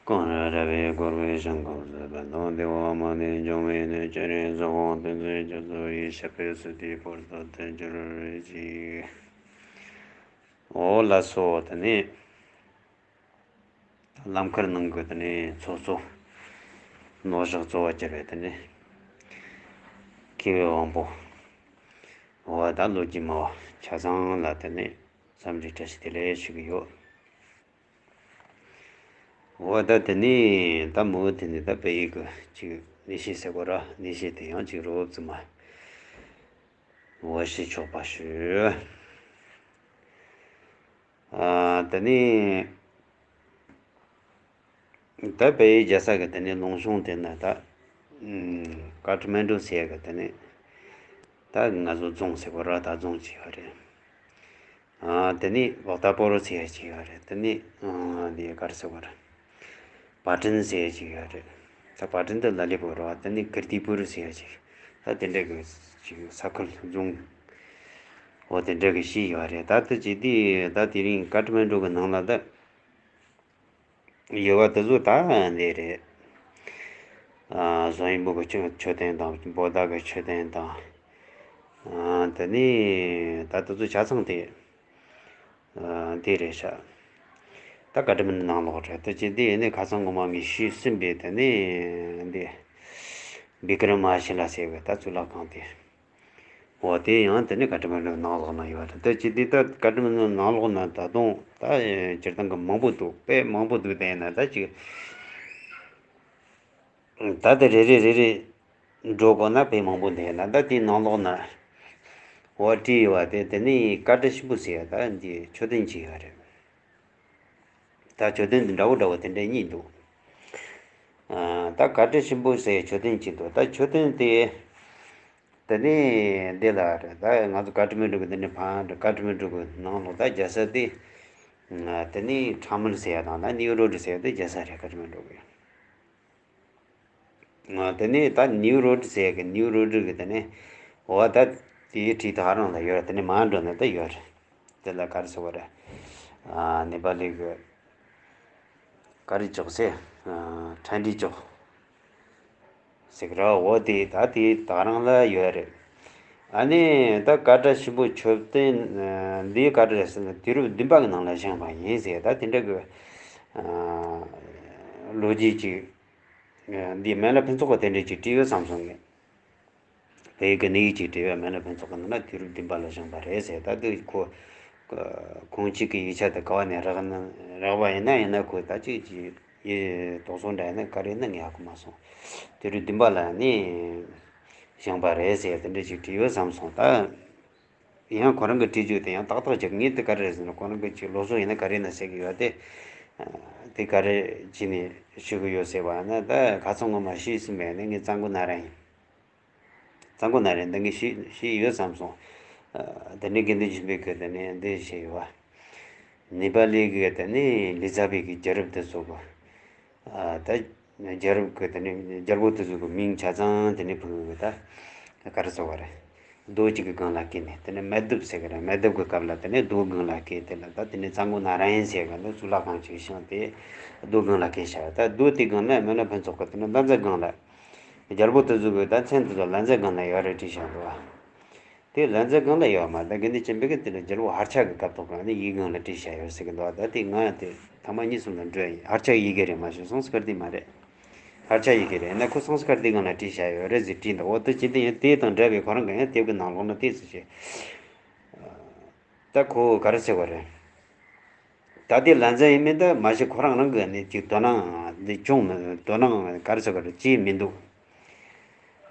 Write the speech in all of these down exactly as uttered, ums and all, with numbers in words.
གང་ར་ར་བའི་འཁོར་བའི་ཞིང་ཁམས་སུ། ཕན་དང་བདེ་བ་མ་ལུས་འབྱུང་བའི་གནས། ཅི་རིགས་སུ་དབང་དེ་ཚུ་སྤྱི་གཙུག་ཡིད་ཞབས་པད་སྲིད་མཐའི་བར་དུ་བརྟན་གྱུར་ཅིག། འོ་ལགས་སོ། དེ་ནས་ལམ་ཁར་ནང་གི་དེ་ནས་ཚོགས་གཙོ་ནོར་བཞག་གཙོ་བོ་གྱུར་བའི་དེ་ནས་མཁས་པའི་དབང་པོ། འོ་ད་ལོ་རྒྱུས་སྨྲ་བ་ཆ་ཚང་ལ་དེ་ནས་འཚམས་འདྲི་བཀྲ་ཤིས་བདེ་ལེགས་ཞུ་གི་ཡོད། འོ་ད་དེ་ནས་ད་མོ་དེ་ནས་ད་བལ་ཡུལ་གྱི་ཅིག་གནས་བཤད་ཟེར་གོ་ར། གནས་བཤད་དེ་ཡང་ཅིག་རོབ་ཙམ་མ་འོ་ཞུ་ཆོག་པ་ཞུ། ཨ་དེ་ནས་ད་བལ་ཡུལ་རྒྱལ་ས་གི་དེ་ནས་ལུང་གཤོང་དེ་ན་ད་ཀ་ཐ་མན་ཌུ་ཟེར་ཡ་གི་དེ་ནས་ད་ང་ཚོ་རྫོང་ཟེར་གོ་ར། ད་རྫོང་ཅིག་ཡོད་རེད། ཨ་དེ་ནས་བོག་ཏ་པོ་རོ་ཟེར་ཡ་ཅིག་ཡོད་རེད། དེ་ནས་ཨ་དེ་ག་རེ་ཟེར་བ་རེད། བ་ཊན་ཟེར་ཡ་ཅིག་ཡོད་རེད། ད་བ་ཊན་དེ་ལ་ལི་པོ་རེད་བ། དེ་ནས་ཀིར་ཏི་པུར་ཟེར་ཡ་ཅིག། ད་དེ་འདྲ་གི་ཅིག་ས་ཁུལ་རྫོང་འོ་དེ་འདྲ་གི་བཞི་ཡོད་རེད། ད་དེ་ཅི་དེ་ད་དེ་རིང་ཀ་ཐ་མན་ཌུ་གི་ནང་ལ་ད་ཡོད་པ་དེ་ཚོ་ད་འདི་རེད། ཨ་ཟོན་ཡིན་པོ་གི་མཆོད་མཆོད་རྟེན་དང་བོ་དྷ་གི་མཆོད་རྟེན་དང་། ཨ་དེ་ནས་ད་དེ་ཚོ་ཆ་ཚང་དེ་ཨ་འདི་རེད་ཤག། ད་ཀ་ཐ་མན་ཌུ་ནང་ལོགས་རེད། དེ་ཅི་འདི་ཡིན་ནི་ཁ་སང་ངོ་མ་ངས་ཞུས་ཟིན་པའི་དེ་ནས་འདི་བི་ཀྲ་མ་ཤི་ལ་ཟེར་བའི་ད་གཙུག་ལག་ཁང་དེ། འོ་དེ་ཡང་དེ་ནི་ཀ་ཐ་མན་ཌུ་ནང་ལོགས་ན་ཡོད་རེད། དེ་ཅི་འདི་ད་ཀ་ཐ་མན་ཌུ་ནང་ལོགས་ན་ད་དུང་ད་སྤྱིར་བཏང་གི་མང་པོ་འདུག། དཔེ་མང་པོ་འདུག། དེ་ཡིན་ན་ད་ཅིག་ད་དེ་རེ་རེ་རེ་རེ་འགྲོ་དགོས་ན་དཔེ་མང་པོ་འདུག། ཡིན་ན་ད་དེའི་ནང་ལོགས་ན་འོ་བྲིས་ཡོད་པ་དེ་དེ་ནི་ཀ་ཊ་ཤིན་པོ་ཟེར་ཡ་ད་འདི་མཆོད་རྟེན་ཅིག་ཡོད་རེད། ད་མཆོད་རྟེན་འདི་འདྲ་བོ་འདྲ་བོ་དེ་འདྲ་གཉིས་འདུག། ཨ་ད་ཀ་ཊ་ཤིན་པོ་ཟེར་མཆོད་རྟེན་ཅིག་འདུག། ད་མཆོད་རྟེན་དེ་དེ་ནས་འདི་ལ་རེད། ད་ང་ཚོ་ཀ་ཐ་མན་ཌུ་གི་དེ་ནས་ཕར་ཀ་ཐ་མན་ཌུ་གི་ནང་ལོགས་ད་རྒྱལ་ས་དེ་དེ་ནས་ཁྲ་མིལ་ཟེར་ཡ་དང་ད་ནིའུ་རོ་ཌི་ཟེར་ཡ་དེ་རྒྱལ་ས་རེད། ཀ་ཐ་མན་ཌུ་གི། ཨ་དེ་ནས་ད་ནིའུ་རོ་ཌི་ཟེར་གི་ནིའུ་རོ་ཌི་གི་དེ་ནས་འོ་ད་དེའི་བྲིས་ད་རང་ལ་ཡོད་རེད། དེ་ནས་མར་འགྲོ་ན་ད་ཡོད་རེད། དེ་ལ་ག་རེ་ཟེར་བ་རེད། ཨ་ནེ་པ་ལི་གི་ག་རེ་ཅོག་ཟེར། ཨ་ཁྲ་འབྲི་ཅོག་ཟེར་གི་ར། འོ་དེ་ད་དེ་ད་རང་ལ་ཡོད་རེད། ཨ་ནི་ད་ཀ་ཊ་ཤིན་པོ་མཆོད་རྟེན་ཨ་འདི་ག་རེ་རེད་ཟེར་ན་དུས་རབས་བདུན་པ་གི་ནང་ལ་བཞེངས་པ་ཡིན་ཟེར། ད་དེ་འདྲ་གི་ཨ་ལོ་རྒྱུས་ཅིག་འདི་སྨན་བླ་ཕུན་ཚོགས་ཀྱིས་དེ་འདྲས་ཅིག་བྲིས་ཡོད་བསམ་སོང་ངས། བོད་ཡིག་གི་གནས་ཡིག་ཅིག་བྲིས་ཡོད། སྨན་བླ་ཕུན་ཚོགས་ཀྱི་ནང་ན་དུས་རབས་བདུན་པ་ལ་བཞེངས་པ་རེད་ཟེར། ད་དུས་ཁོ་ཁོང་གཅིག་གི་ཡིག་ཆ་དེ་ག་བ་ནས་རག་ན་རག་པ་ཡིན་ན་ཡིན་ན་ཁོས་ད་ཅིག་ཅིག་ཡིག་རྡོག་སོ་འདྲ་ཡིན་ན་ག་རེ་ཡིན་ན་ངས་ཧ་གོ་མ་སོང་། དུས་རབས་བདུན་པ་ལ་ནི་བཞེངས་པ་རེད་ཟེར་དེ་འདྲས་ཅིག་བྲིས་ཡོད་བསམ་སོང་ད། ཡང་ཁོ་རང་གི་བྲིས་རྒྱུ་དེ་ཡང་ཏག་ཏག་ཅིག་ངས་དེ་ག་རེ་རེད་ཟེར་ན་ཁོ་རང་གི་ཅིག་སློབ་གསོ་ཡིན་ན་ག་རེ་ཡིན་ན་ཟེར་གི་ཡོད་དེ། དེ་ག་རེ་བྱས་ནས་ཞུ་གི་ཡོད་ཟེར་བ་ན་ད་ཁ་སང་ངོ་མ་ཤེས་ཟིན་པས་ནི་ངས་གཙང་པོ་ན་ར་ཡིན། གཙང་པོ་ན་ར་ཡིན་ད་ངས་ཤེས་ཤེས་ཡོད་བསམ་སོང་། དེ་ནས་དགེ་འདུན་ཆོས་འཕེལ་གིས་དེ་ནས་འདི་བྱས་ཡོད་བ། ནེ་པ་ལི་གི་དེ་ནས་ལི་ཙ་བི་གི་རྒྱལ་རབས་དེ་ཚོ་གི། ཨ་ད་རྒྱལ་རབས་ཀྱི་དེ་ནས་རྒྱལ་པོ་དེ་ཚོ་གི་མིང་ཆ་ཚང་དེ་ནས་ཕུལ་གི་ད་ག་རེ་ཟེར་བ་རེད། རྡོ་གཅིག་གི་སྒང་ལ་བཀལ་ནས་དེ་ནས་མེ་གདབ་ཟེར་གི་རེད། མེ་གདབ་ཀྱི་སྐབས་ལ་དེ་ནས་རྡོ་སྒང་ལ་བཀལ། དེ་ལ་ད་དེ་ནས་གཙང་པོ་ན་ར་ཡན་ཟེར་གི་འདུག། གཙུག་ལག་ཁང་ཅིག་བཞེངས་ཏེ་རྡོ་སྒང་ལ་བཀལ་བཞག། ད་རྡོ་དེ་སྒང་ལ་སྨན་བླ་ཕུན་ཚོགས་ཀྱི་དེ་ནས་ལྷ་མཛེས་སྒང་ལ་རྒྱལ་པོ་དེ་ཚོ་གི་ད་མཚན་དེ་ཚོ་ལྷ་མཛེས་སྒང་ལ་ཡོད་རེད་བྲིས་བཞག་འདུག་བ། དེ་ལྷ་མཛེས་སྒང་ལ་ཡོད་མ་ད་དགེ་འདུན་ཆོས་འཕེལ་གྱིས་དེ་ལ་རྒྱལ་པོ་ཧར་ཕྱག་གི་སྐབས་ཐོག་གང་ནས་ཡིག་སྒང་ལ་བྲིས་བཞག་ཡོད་ཟེར་གི་འདུག། ད་དེ་ང་དེ་ཐ་མ་གཉིས་གསུམ་ལ་འགྲོ་ཡིན། ཧར་ཕྱག་ཡི་གེ་རེད་མ་གཞི་སཾ་སྐྲྀ་ཏ་མ་རེད། ཧར་ཕྱག་ཡི་གེ་རེད་ན་ཁོ་སཾ་སྐྲྀ་ཏ་སྒང་ལ་བྲིས་བཞག་ཡོད་རེད་ཟེར་བྲིས་འདུག། འོ་དེ་ཇི་ལྟར་ཡིན་དེ་དང་འདྲ་བའི་ཁོ་རང་གི་ཡང་དེབ་ཀྱི་ནང་ལོགས་ན་དེ་ཟེར་བྱས། ད་ཁོ་ག་རེ་ཟེར་བ་རེད། ད་ལྟའི་ལྷ་མཛེས་ཡིན་མིན་ད་མ་གཞི་ཁོ་རང་རང་གི་ནི་ཅིག་དོ་སྣང་འདི་ཅུང་མི་དོ་སྣང་ག་རེ་ཟེར་ག་རེ་ཅིག་མི་འདུག།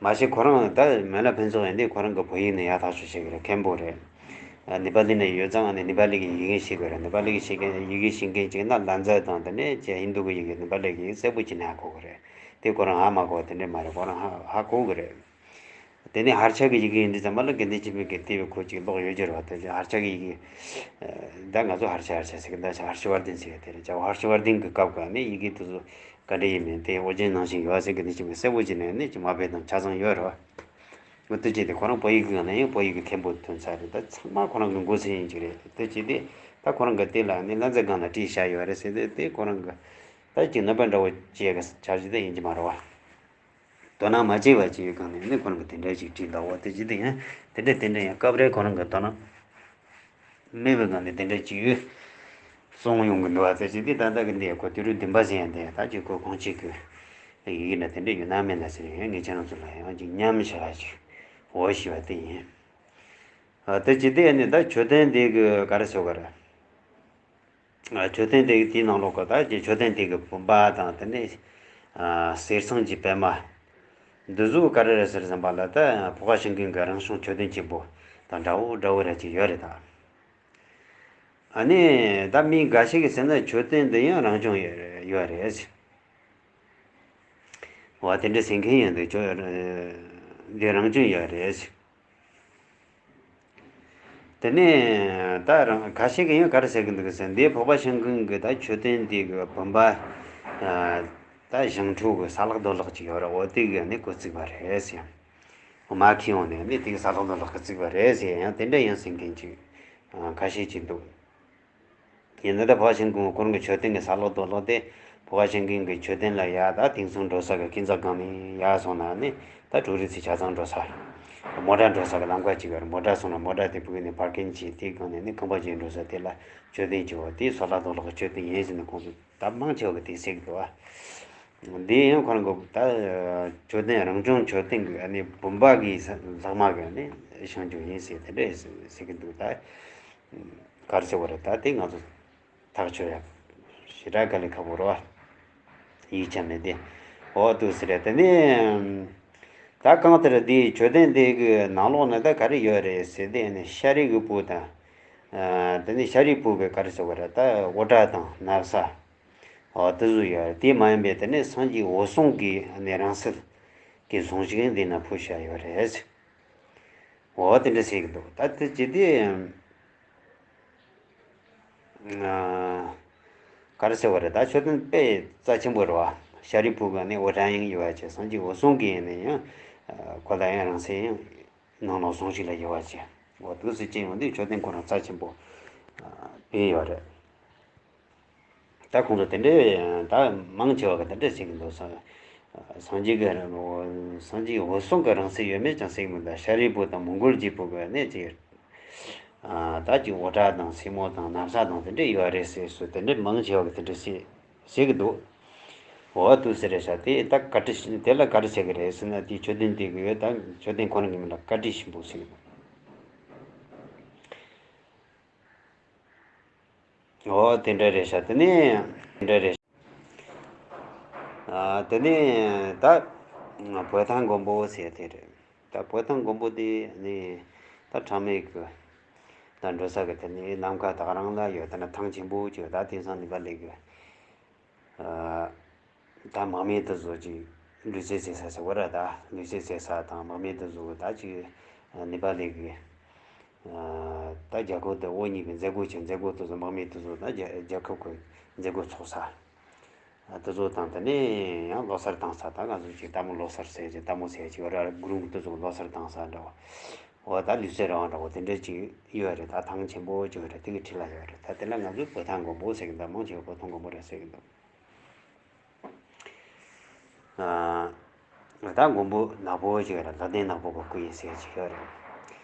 མ་གཞི་ཁོ་རང་ད་སྨན་བླ་ཕུན་ཚོགས་ཡིན་དུས་ཁོ་རང་གི་བོད་ཡིག་ནི་ཡག་ཐག་ཆོད་བྱེད་ཀྱི་རེད། མཁན་པོ་རེད། ནེ་པ་ལི་ནས་ཡོད་ཙང་ནི་ནེ་པ་ལི་གི་ཡི་གེ་ཤེས་དགོས་རེད། ནེ་པ་ལི་གི་ཤེས་མཁན་ཡི་གེ་ཤེས་མཁན་ཅིག་ན་ལྷ་མཛེས་དང་དེ་ནས་ཅིག་ཧིན་དུ་གི་ཡི་གེ་ནེ་པ་ལི་གི་ཡི་གེ་གསལ་པོ་བྱས་ནས་ཧ་གོ་གི་རེད། དེ་ཁོ་རང་ཧ་མ་གོ་བ་དེ་འདྲས་མ་རེད། ཁོ་རང་ཧ་ཧ་གོ་གི་རེད། དེ་ནས་ཧར་ཕྱག་གི་ཡི་གེ་ཡིན་དུས་ཙམ་པ་ལ་དགེ་འདུན་ཆོས་འཕེལ་གྱིས་དེ་བས་ཁོ་ཅིག་ཀློག་ཡོད་རྒྱུ་རེད་བ། དེ་ཧར་ཕྱག་གི་ཡི་གེ་ད་ང་ཚོ་ཧར་ཕྱག་ཧར་ཕྱག་ཟེར་གི་ད་ཧར་ཤི་ཝར་དན་ཟེར་གི་དེ་རེད། ཧར་ཤི་ཝར་དན་གྱི་སྐབས་ག་ནས་ཡི་གེ་དེ་ཚོ་ག་འདྲ་ཡིན་མིན་དེ་ཨོ་རྒྱན་ནང་བཞིན་ཡོད་ཟེར་གི་འདི་ཅིག་གསལ་པོ་བྱས་ནས་ནི་ཅིག་མ་དཔེ་དང་ཆ་ཚང་ཡོད་རེད་བ། འོ་དེ་བྱས་ཏེ་ཁོ་རང་བོད་ཡིག་གི་ནང་ཡང་བོད་ཡིག་གི་མཁན་པོ་ཐོན་ཚར་རེད། ད་ཚང་མ་ཁོ་རང་གི་མགོ་སེང་ཡིན་གྱི་རེད། དེ་བྱས་ཏེ་ད་ཁོ་རང་གི་དེ་ལ་ནི་ལྷ་མཛེས་སྒང་ལ་བྲིས་བཞག་ཡོད་རེད་ཟེར་ཏེ་དེ་ཁོ་རང་གི་ ད་ཅིག་ནུས་པ་འདྲ་བོ་སྐྱེ་གི་འཆར་གཞི་དེ་ཡིན་གྱི་མ་རེད་བ། དོ་སྣང་མ་བྱས་པ་ཅིག་ཡོད་གང་ནས་ནི་ཁོ་རང་གི་དེ་འདྲ་ཅིག་བྲིས་འདུག་འོ་དེ་ཅི་དེ་ཡང་དེ་འདྲ་དེ་འདྲ་ཡང་སྐབས་རེ་ཁོ་རང་གི་དོ་སྣང་མེད་པའི་སྒང་ནས་དེ་འདྲ་ཅིག་ཡོད་གསུངས་ཡོང་གི་འདུག་བ། དེ་ཅི་དེ་ད་ལྟ་གི་འདི་ཁོ་དུས་རབས་བདུན་པ་ཟེར་ཡང་དེ་ད་ཅིག་ཁོ་ཁོང་ཅིག་གི་ཡི་གེ་འདྲ་དེ་འདྲ་ཡོད་ན་མེད་ན་ཟེར་ཡང་ངས་ཁྱེད་རང་ཚོ་ལ་ཡང་ཅིག་མཉམ་བྱས་པ་ཅིག་འོ་ཞེས་པ་དེ་ཡིན། ཨ་དེ་ཅི་དེ་ནི་ད་མཆོད་རྟེན་དེ་གི་ག་རེ་ཟེར་བ་རེད། ཨ་མཆོད་རྟེན་དེ་གི་དེའི་ནང་ལོགས་གི་ད་ཀྱི་མཆོད་རྟེན་དེ་གི་བུམ་པ་དང་དེ་ནས་ཨ་གསེར་ཟངས་ཀྱི་པད་མ། འདི་ཚོ་ག་རེ་རེད་ཟེར་བསམ་པ་ལ་ད་འཕགས་པ་ཤིང་ཀུན་གྱི་རང་བྱུང་མཆོད་རྟེན་ཆེན་པོ་དང་འདྲ་བོ་འདྲ་བོ་ར་ཅིག་ཡོད་རེད་ད། ཨ་ནི་ད་མི་འགའ་ཞིག་གིས་ཟེར་ན་མཆོད་རྟེན་འདི་ཡང་རང་བྱུང་ཡོད་རེད། འོ་དེ་འདྲ་ཟེར་མཁན་ཡང་འདུག་ཁྱོད། འདི་རང་བྱུང་ཡོད་རེད། དེ་ནས་ད་རང་ཁ་ཤས་ཀྱིས་ཡང་ག་རེ་ཟེར་གི་འདུག་ཟེར་འདིའི་འཕགས་པ་ཤིང་ཀུན་གྱི་ད་མཆོད་རྟེན་འདི་གི་བུམ་པ་ད་ཞིང་ཁྲོད་ཀྱི་ས་ལག་རྡོ་ལག་ཅིག་ཡོད་རེད། འོ་དེ་གི་ནི་གོ་བརྩིགས་པ་རེད་ཟེར། མ་ཁྱེར་ཡོང་ནས་ནི་དེ་གི་ས་ལག་རྡོ་ལག་གི་བརྩིགས་པ་རེད་ཟེར་ཡང་དེ་འདྲ་ཡང་ཟེར་མཁན་ཅིག་ཁ་ཤས་ཅིག་འདུག་ཡིན་ན་ད་འཕགས་པ་ཤིང་ཀུན་ཁོ་རང་གི་མཆོད་རྟེན་གྱི་ས་ལག་རྡོ་ལག་དེ་འཕགས་པ་ཤིང་ཀུན་གྱི་མཆོད་རྟེན་ལ་ཡ་ད་དེང་སང་འགྲོ་ས་གི་སྐས་འཛེག་སྒང་ནས་ཡར་སོང་ན་ནི་ད་འབྲུག་རི་རྩེ་ཆ་ཚང་འགྲོ་ས། མོ་ཊ་འགྲོ་ས་གི་ལམ་ཁ་ཅིག་ཡོད་རེད། མོ་ཊ་སོང་ན་མོ་ཊ་དེ་ཕུག་ནས་པར་ཀིང་བྱས་དེའི་སྒང་ནས་ནི་ཁང་པ་ཅིག་འགྲོ་ས་དེ་ལ་མཆོད་རྟེན་ཅིག་ཡོད། དེ་ས་ལག་རྡོ་ལག་གི་མཆོད་རྟེན་ཡིན་ཟེར་ནས་ཁོང་ཚོ་ད་མང་ཆེ་བ་གི་དེ་ཟེར་གི་འདུག་ཨ། འདི་ཡང་ཁོ་རང་གི་ད་མཆོད་རྟེན་རང་བྱུང་མཆོད་རྟེན་གྱི་ཨ་ནི་བུམ་པ་གི་ལྷག་མ་གི་ཨ་ནི་བྱང་ཆུབ་ཡིན་ཟེར་དེ་འདྲ་ཟེར་གི་འདུག་ད། ག་རེ་ཟེར་བ་རེད། ད་དེ་ང་ཚོ་ཐག་ཆོད་ཡ་ཞེ་དྲག་དཀའ་ལས་ཁག་པོ་རེད་བ། ཡིག་ཆ་མེད་དེ། འོ་འདུག་ཟེར་རེད། དེ་ནས་ད་གང་ལྟར་འདིའི་མཆོད་རྟེན་དེ་གི་ནང་ལོགས་ན་ད་ག་རེ་ཡོད་རེད་ཟེར་དེ་ནི་ཤཱ་རིའི་བུ་དང་། དེ་ནི་ཤཱ་རིའི་བུ་གི་ག་རེ་ཟེར་བ་རེད། ད་དབུ་སྐྲ་དང་ན་བཟའ། འོ་དེ་ཚོ་ཡོད་རེད། དེ་མ་ཡིན་པའི་དེ་ནི་སངས་རྒྱས་འོད་སྲུང་གི་ནི་རང་གསལ་གྱི་གཟུངས་ཤིག་འདི་ན་ཕུལ་བཞག་ཡོད་རེད། འོ་དེ་འདྲ་ཟེར་གི་འདུག་ད་དེ་ཅི་དེ། ག་རེ་ཟེར་བ་རེད། ད་མཆོད་རྟེན་དཔེ་རྩ་ཆེན་པོ་རེད་བ། ཤཱ་རིའི་བུ་གི་ནི་དབུ་སྐྲ་ཡང་ཡོད་པ་བྱས། སངས་རྒྱས་འོད་སྲུང་གི་ནི་ཡང་ཁོ་ལ་ཡང་རང་གསལ་ཡང་ནང་ལོགས་གཟུངས་ཤིག་ལ་ཡོད་པ་བྱས། འོ་དེ་ཚོ་ཅི་ཡོང་དུས་མཆོད་རྟེན་ཁོ་རང་རྩ་ཆེན་པོ་བྱས་ཡོད་རེད། ད་ཁོང་ཚོ་དེ་འདྲའི་ད་མང་ཆེ་བ་གི་དེ་འདྲ་བྱེད་ཀྱི་འདུག་སངས་རྒྱས་ཀྱི་སངས་རྒྱས་འོད་སྲུང་གི་རང་གསལ་ཡོད་མེད་ཀྱང་ཟེར་གྱི་མི་འདུག་ཤཱ་རིའི་བུ་དང་མོང་གོལ་གྱི་བུ་གི་གནས་ཀྱི་ད་ཀྱི་དབུ་སྐྲ་དང་སེན་མོ་དང་ན་བཟའ་དང་དེ་འདྲ་ཡོད་རེད་ཟེར་སོ། དེ་འདྲ་མང་ཆེ་བ་གི་དེ་འདྲ་ཟེར་ཟེར་གྱི་འདུག་འོ་དེ་ཟེར་རེད་ཤག་དེ་ད་ག་འདྲ་དེ་ལ་ག་རེ་བྱེད་ཀྱི་རེད་ཟེར་ན། དེའི་མཆོད་རྟེན་དེ་གི་ད་མཆོད་རྟེན་ཁོ་རང་གི་མིང་ལ་བཀའ་དྲིན་ཆེན་པོ་ཟེར་གྱི་འདུག་འོ་དེ་འདྲ་རེད་ཤག་དེ་ནས་དེ་འདྲ་རེད་ཤག་དེ་ནས་ད་བོ་དྷ་མགོན་པོ་ཟེར་དེ་རེད། ད་བོ་དྷ་མགོན་པོ་དེ་ནི་ད་ཁྲ་མེ་གི་ད་འགྲོ་ས་གི་དེ་ནི་ནམ་མཁའ་ད་ག་རང་ལ་ཡོད། ད་ནི་ཐང་ཆེན་པོ་ཅིག་ད་དེང་སང་ནི་པ་ལི་གི་ད་དམག་མི་དེ་ཚོ་ཅིག་ལུས་རྩལ་རྩེད་ས་ཟེར་བ་ར། ད་ལུས་རྩལ་རྩེད་ས་དང་དམག་མི་དེ་ཚོ་ད་ཅིག་ནི་པ་ལི་གི་ད་རྒྱལ་ཁབ་དེ་འོ་གཉིས་ཀྱི་མཛད་སྒོ་ཆེ། མཛད་སྒོ་དེ་ཚོ་དམག་མི་དེ་ཚོ་ད་རྒྱལ་རྒྱལ་ཁབ་ཀྱི་མཛད་སྒོ་ཚོགས་ས་དེ་ཚོ་དང་། དེ་ནས་ཡང་ལོ་གསར་བཏང་ས། ད་ང་ཚོ་ཅིག་ལྟད་མོ་ལོ་གསར་ཟེར་ཅིག་ལྟད་མོ་ཟེར་ཅིག་ཡོད་ར། སྒྲུང་དེ་ཚོ་ལོ་གསར་བཏང་ས་འདྲ་བོ། འོ་ད་ལུས་རྩལ་རང་དབང་འདྲ་བོ་དེ་འདྲ་ཅིག་ཡོད་རེད། ད་ཐང་ཆེན་པོ་ཅིག་ཡོད་རེད། དེ་གི་འཁྲིས་ལ་ཡོད་རེད། ད་དེ་ལ་ང་ཚོས་བོ་དྷ་མགོན་པོ་ཟེར་གི་འདུག་མང་ཆེ་བ་བོ་དྷ་མགོན་པོ་རེད་ཟེར་གི་འདུག་ད་མགོན་པོ་ནག་པོ་ཅིག་ཡོད་རེད། ལྷ་ལྡན་ནག་པོ་གི་སྐུ་ཡིན་ཟེར་ཅིག་ཡོད་རེད།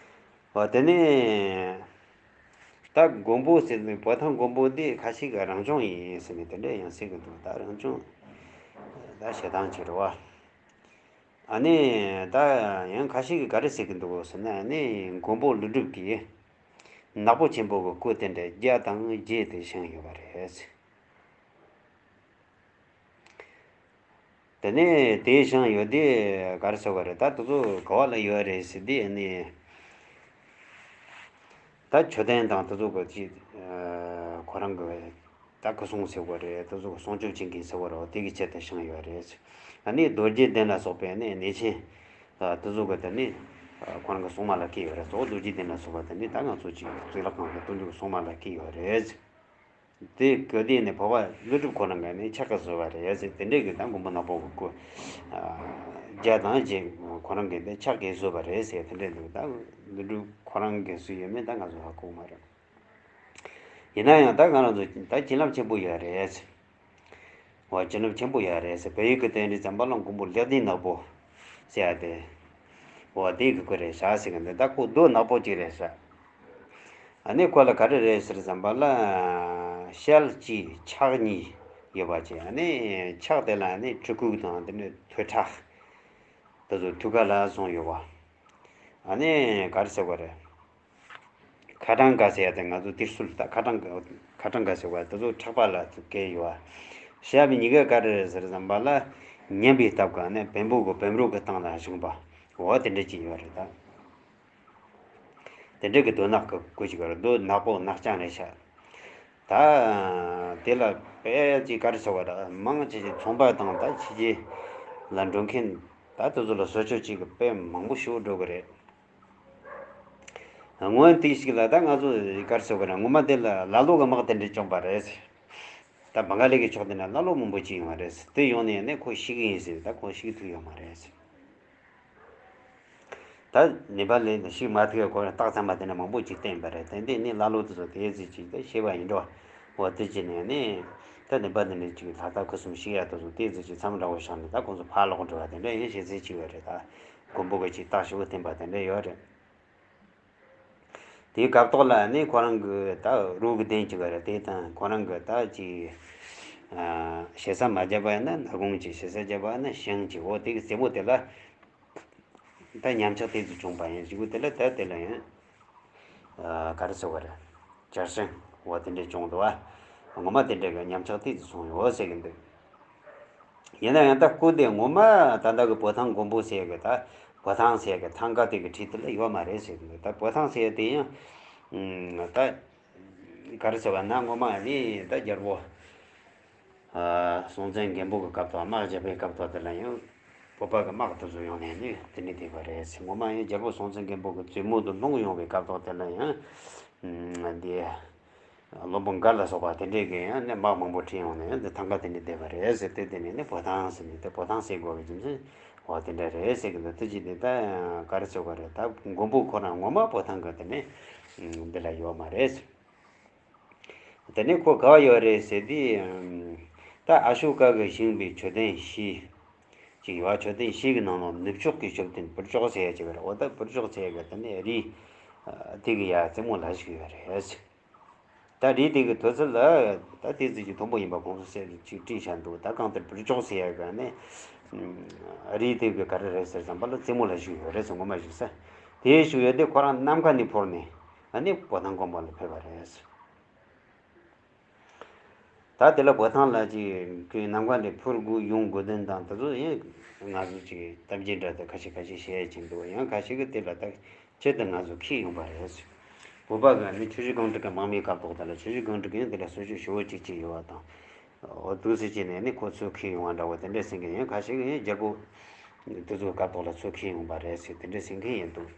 འོ་དེ་ནས་ད་མགོན་པོ་ཟེར་ནས་བོ་དྷ་མགོན་པོ་འདི་ཁ་ཤས་ཀྱིས་རང་བྱུང་ཡིན་ཟེར་ནས་དེ་འདྲ་ཡང་ཟེར་གི་འདུག་ད་རང་བྱུང་ད་ཞེ་སྡང་ཅིག་རེད་བ། ཨ་ནི་ད་ཡང་ཁ་ཤས་ཀྱིས་ག་རེ་ཟེར་གི་འདུག་ཟེར་ན། ཨ་ནི་མགོན་པོ་ཀླུ་སྒྲུབ་ཀྱིས་ནག་པོ་ཆེན་པོ་གི་སྐུ་དེ་འདྲ་བརྒྱ་དང་བརྒྱད་དེ་བཞེངས་ཡོད་པ་རེད། དེ་ནས་དེ་བཞེངས་ཡོད་དེ་ག་རེ་ཟེར་བ་རེད། ད་དེ་ཚོ་ག་བ་ལ་ཡོད་རེད་ཟེར་དུས། ཨ་ནི་ད་མཆོད་རྟེན་དང་དེ་ཚོ་གི་ཅིག་ཁོ་རང་གི་ད་སྐུ་སྲུང་ཟེར་བ་རེད། དེ་ཚོ་གི་སྲུང་སྐྱོབ་བྱེད་མཁན་ཟེར་བ་རེད། དེ་གི་ཆེད་དུ་བཞེངས་ཡོད་རེད། ཨ་ནི་རྡོ་རྗེ་གདན་ལ་སོགས་པའི་ནི་གནས་ཆེན་དེ་ཚོ་གི་དེ་ནི་ཁོ་རང་གི་སྲུང་མ་ལ་བསྐོས་ཡོད་རེད། གཙོ་བོ་རྡོ་རྗེ་གདན་ལ་སོགས་པ་དེ་ནི་ད་ང་ཚོ་ཅིག་གཙུག་ལག་ཁང་གི་སྟོན་མཇུག་སྲུང་མ་ལ་བསྐོས་ཡོད་རེད། དེ་གི་དེ་ནི་འཕགས་པ་ཀླུ་སྒྲུབ་ཁོ་རང་གིས་ནི་ཕྱག་གིས་བཟོས་པ་རེད་ཟེར། དེ་འདྲའི་གི་ད་མགོན་པོ་ནག་པོ་གི་སྐུ་བརྒྱ་དང་བརྒྱད་ཁོ་རང་གིས་ནི་ཕྱག་གིས་བཟོས་པ་རེད་ཟེར། དེ་འདྲའི་འདུག་ད་ཀླུ་སྒྲུབ་ཁོ་རང་གིས་བཟོས་ཡོད་མེད་ད་ང་ཚོ་ཧ་གོ་གི་མ་རེད། ཡིན་ན་ཡང་ད་ང་རང་ཚོ་ད་བྱིན་རླབས་ཆེན་པོ་ཡོད་རེད། འོ་བྱིན་རླབས་ཆེན་པོ་ཡོད་རེད་ཟེར། བལ་ཡུལ་གྱི་དེ་འདྲའི་ཙམ་པ་ལ་མགོན་པོ་ལེགས་ལྡན་ནག་པོ་ཟེར་ཡ་དེ། འོ་དེ་གི་སྐུ་རེད་ཤག་ཟེར་གི་འདུག་ད་ཁོ་རྡོ་ནག་པོ་གཅིག་རེད་ཤག་ཨ་ནི་ཁོ་ལ་ག་རེ་རེད་ཟེར་ཙམ་པ་ལ། ཞལ་གཅིག་ཕྱག་གཉིས་ཡོད་པ་ཅིག་ཨ་ནི་ཕྱག་དེ་ལ་ཨ་ནི་གྲི་གུག་དང་དེ་ནས་ཐོད་ཁྲག་དེ་ཚོ་ཐུགས་ཀ་ལ་བཟུང་ཡོད་པ། ཨ་ནི་ག་རེ་ཟེར་དགོས་རེད། ཁ་གྲངས་འགའ་ཟེར་ཡ་དེ་ང་ཚོ་དེར་སུལ་ད་ཁ་གྲངས་ཁ་གྲངས་འགའ་ཟེར་བ་དེ་ཚོ་ཕྲག་པ་ལ་ཚུར་བཀལ་ཡོད་པ། ཞབས་གཉིས་ཀ་ག་རེ་རེད་ཟེར་ཙམ་པ་ལ། མཉམ་པའི་སྟབས་ཀྱིས་ནི་བེམ་པོ་གི་བེམ་རོ་གི་སྟེང་ལ་བཞུགས་པ། འོ་དེ་འདྲ་ཅིག་ཡོད་རེད་ད། དེ་འདྲ་གི་རྡོ་ནག་གི་སྐུ་ཅིག་ཡོད་རེད། རྡོ་ནག་པོ་ནག་རྐྱང་རེད་ཤག་ད་དེ་ལ་དཔེ་ཅིག་ག་རེ་ཟེར་བ་རེད། མང་ཆེ་ཆེ་ཚོང་པ་དང་ད་ཕྱི་རྒྱལ་ལ་འགྲོ་མཁན་ད་དེ་ཚོ་ལ་བཟོ་བཅོས་ཅིག་གི་དཔེ་མང་པོ་ཞིག་འགྲོ་གི་རེད། སྔོན་དུས་ཤིག་ལ་ད་ང་ཚོ་ག་རེ་ཟེར་དགོས་རེད། ངོ་མ་དེ་ལ་ཀླ་ཀློ་གི་དམག་དེ་འདྲ་བྱུང་བ་རེད། ད་བང་ག་ལི་གི་ཕྱོགས་དེ་ན་ཀླ་ཀློ་མང་པོ་ཅིག་ཡོང་བ་རེད། དེ་ཡོང་ནས་ནི་ཁོ་ཤི་གི་ཡིན་ཟེར། ད་ཁོ་ཤི་ཐུབ་ཡོད་མ་རེད། ད་ནེ་པ་ལི་ནས་ཤི་མ་ཐུབ་ཡ་ཁོ་རང་རྟགས་ཚང་མ་དེ་ན་མང་པོ་ཅིག་བསྟན་པ་རེད། དེ་འདྲས་ནི་ཀླ་ཀློ་དེ་ཚོ་དེ་ཟིག་ཅིག་ད་ཤེས་པ་ཡིན་འགྲོ། འོ་དེ་ཅི་ནས་ནི་ད་ནེ་པ་ལི་ནས་ཅིག་ལྷ་ད་ཁུ་སུམ་ཤི་ཡ་དེ་ཚོ་དེ་ཟིག་ཅིག་མཚམས་འདྲ་བོ་བཞག་ནས་ད་ཁོང་ཚོ་ཕར་ལོག་འགྲོ་བ་དེ་འདྲ་ཡིན་ཞེས་ཟེར་ཅིག་ཡོད་རེད། ད་མགོན་པོ་གི་ཅིག་རྟགས་ཞིབ་པོ་བསྟན་པ་དེ་འདྲ་ཡོད་རེད། དེའི་སྐབས་ཐོག་ལ་ནི་ཁོ་རང་གི་ད་རོགས་ཀྱི་དེ་ཅིག་རེད། དེ་དང་ཁོ་རང་གི་ད་ཅིག་ཞེ་ས་མ་བརྒྱབ་པ་ཡིན་ན་ནག་ཁུང་ཅིག་ཞེ་ས་བརྒྱབ་པ་ཡིན་ན་ཤིང་ཅིག་འོ་དེ་གི་རྩེ་མོ་དེ་ལ་ད་ཉམས་ཆག་དེ་ཚོ་བྱུང་བ་ཡིན། གཞུག་གུ་དེ་ལ་ད་དེ་ལ་ཡང་ག་རེ་ཟེར་བ་རེད། བྱར་སེང་འོ་དེ་འདྲས་བྱུང་འདུག་བ། ངོ་མ་དེ་འདྲས་ཀྱི་ཉམས་ཆག་དེ་ཚོ་སོང་ཡོད་ཟེར་གི་འདུག་ཡིན་ན་ཡང་ད་སྐུ་དེ་ངོ་མ་ད་ལྟ་གི་བོ་ཐང་མགོན་པོ་ཟེར་གི་ད་བོ་ཐང་ཟེར་གི་ཐང་ག་དེ་གི་འཁྲིས་དེ་ལ་ཡོད་མ་རེད་ཟེར་གི་འདུག་ད་བོ་ཐང་ཟེར་དེ་ཡང་ད་ག་རེ་ཟེར་བ་ན་ངོ་མ་ནི་ད་རྒྱལ་པོ་སྲོང་བཙན་སྒམ་པོ་གི་སྐབས་ཐོག་དམག་རྒྱག་པའི་སྐབས་ཐོག་དེ་ལ་ཡང་བོད་པ་གི་དམག་དེ་ཚོ་ཡོང་ནས་ནི་དེ་ནས་བསྡད་པ་རེད་ཟེར། ངོ་མ་ཡང་རྒྱལ་པོ་སྲོང་བཙན་སྒམ་པོ་གི་བཙུན་མོ་དེ་སློང་ཡོང་བའི་སྐབས་ཐོག་དེ་ལ་ཡང་འདི། བློན་པོ་མགར་ལ་སོགས་པ་དེ་འདྲས་ཀྱིས་ཡང་ནས་དམག་མང་པོ་ཁྲིད་ཡོང་ནས་ཡང་འདི་ཐང་ག་དེ་འདྲས་བསྡད་པ་རེད་ཟེར་ཏེ། དེ་ནས་ནི་བོ་ཐང་ཟེར་ནས་དེ་བོ་ཐང་ཟེར་དགོས་པའི་རྒྱུ་མཚན་འོ་དེ་འདྲ་རེད་ཟེར་གི་འདུག་དེ་ཅི་དེ་ད་ག་རེ་ཟེར་དགོས་རེད། ད་མགོན་པོ་ཁོ་རང་ངོ་མ་བོ་ཐང་གི་དེ་ནས་འདི་ལ་ཡོད་མ་རེད་ཟེར། དེ་ནས་ཁོ་ག་བ་ཡོད་རེད་ཟེར་དུས། ད་ཨ་ཤོ་ཀ་གི་ཞིང་པའི་མཆོད་རྟེན་བཞི་ཅིག་ཡོད། མཆོད་རྟེན་བཞི་གི་ནང་ལ་ནུབ་ཕྱོགས་ཀྱི་མཆོད་རྟེན་བུར་ཅོག་ཟེར་ཡ་ཅིག་རེད། འོ་ད་བུར་ཅོག་ཟེར་ཡ་གི་དེ་ནས་རི་དེ་གི་ཡ་རྩེ་མོ་ལ་ཞིག་ཡོད་རེད། ད་རི་དེ་གི་དུས་ཚོད་ལ་ད་དེ་ཚོ་གི་མཐོན་པོ་ཡིན་པ་ཁོང་ཚོ་སེ་ཅིག་བྲིས་བཞག་འདུག་ད་གང་ལྟར་བུར་ཅོག་ཟེར་ཡ་ག་ནས་རི་དེ་གི་ག་རེ་རེད་ཟེར་ཙམ་པ་ལ་རྩེ་མོ་ལ་བཞུགས་ཡོད་རེད་ཟེར། ངོ་མ་བཞུགས་ས་དེ་བཞུགས་ཡོད་དེ་ཁོ་རང་ནམ་མཁའ་ནས་འཕུར་ནས་ཨ་ནི་བོ་ཐང་དགོན་པ་ལ་ཕེབས་པ་རེད་ཟེར། ད་དེ་ལ་བོ་ཐང་ལ་ཅིག་ནམ་མཁའ་ནས་འཕུར་དགོས་ཡོང་དགོས་དོན་དང་དེ་ཚོ་ཡང་ང་ཚོ་ཅིག་གཏམ་རྒྱུད་འདྲ་དེ་ཁ་ཤས་ཁ་ཤས་བཤད་ཀྱིན་འདུག་ཡང་ཁ་ཤས་ཀྱིས་དེ་ལ་ད། ཆེད་དུ་ང་ཚོ་ཁྱེར་ཡོང་པ་རེད། བོད་པ་གི་ནི་ཆུ་བཞི་སྒང་དྲུག་གི་དམག་མིའི་སྐབས་ཐོག་དེ་ལ་ཆུ་བཞི་སྒང་དྲུག་གི་ཡང་དེ་ལ་གསོལ་མཆོད་ཞུ་བོ་གཅིག་བྱས་ཡོད་པ་དང་། འོ་འདུག་སེ་བྱས་ནས་ནི་ཁོ་ཚོས་ཁྱེར་ཡོང་བ་འདྲ་བོ་དེ་འདྲས་ཟེར་མཁན་ཡང་ཁ་ཤས་ཀྱིས་ཡང་རྒྱལ་པོ་དེ་ཚོའི་སྐབས་ཐོག་ལ་ཚུར་ཁྱེར་ཡོང་པ་རེད་ཟེར་དེ་འདྲས་ཟེར་མཁན་ཡིན་འདུག་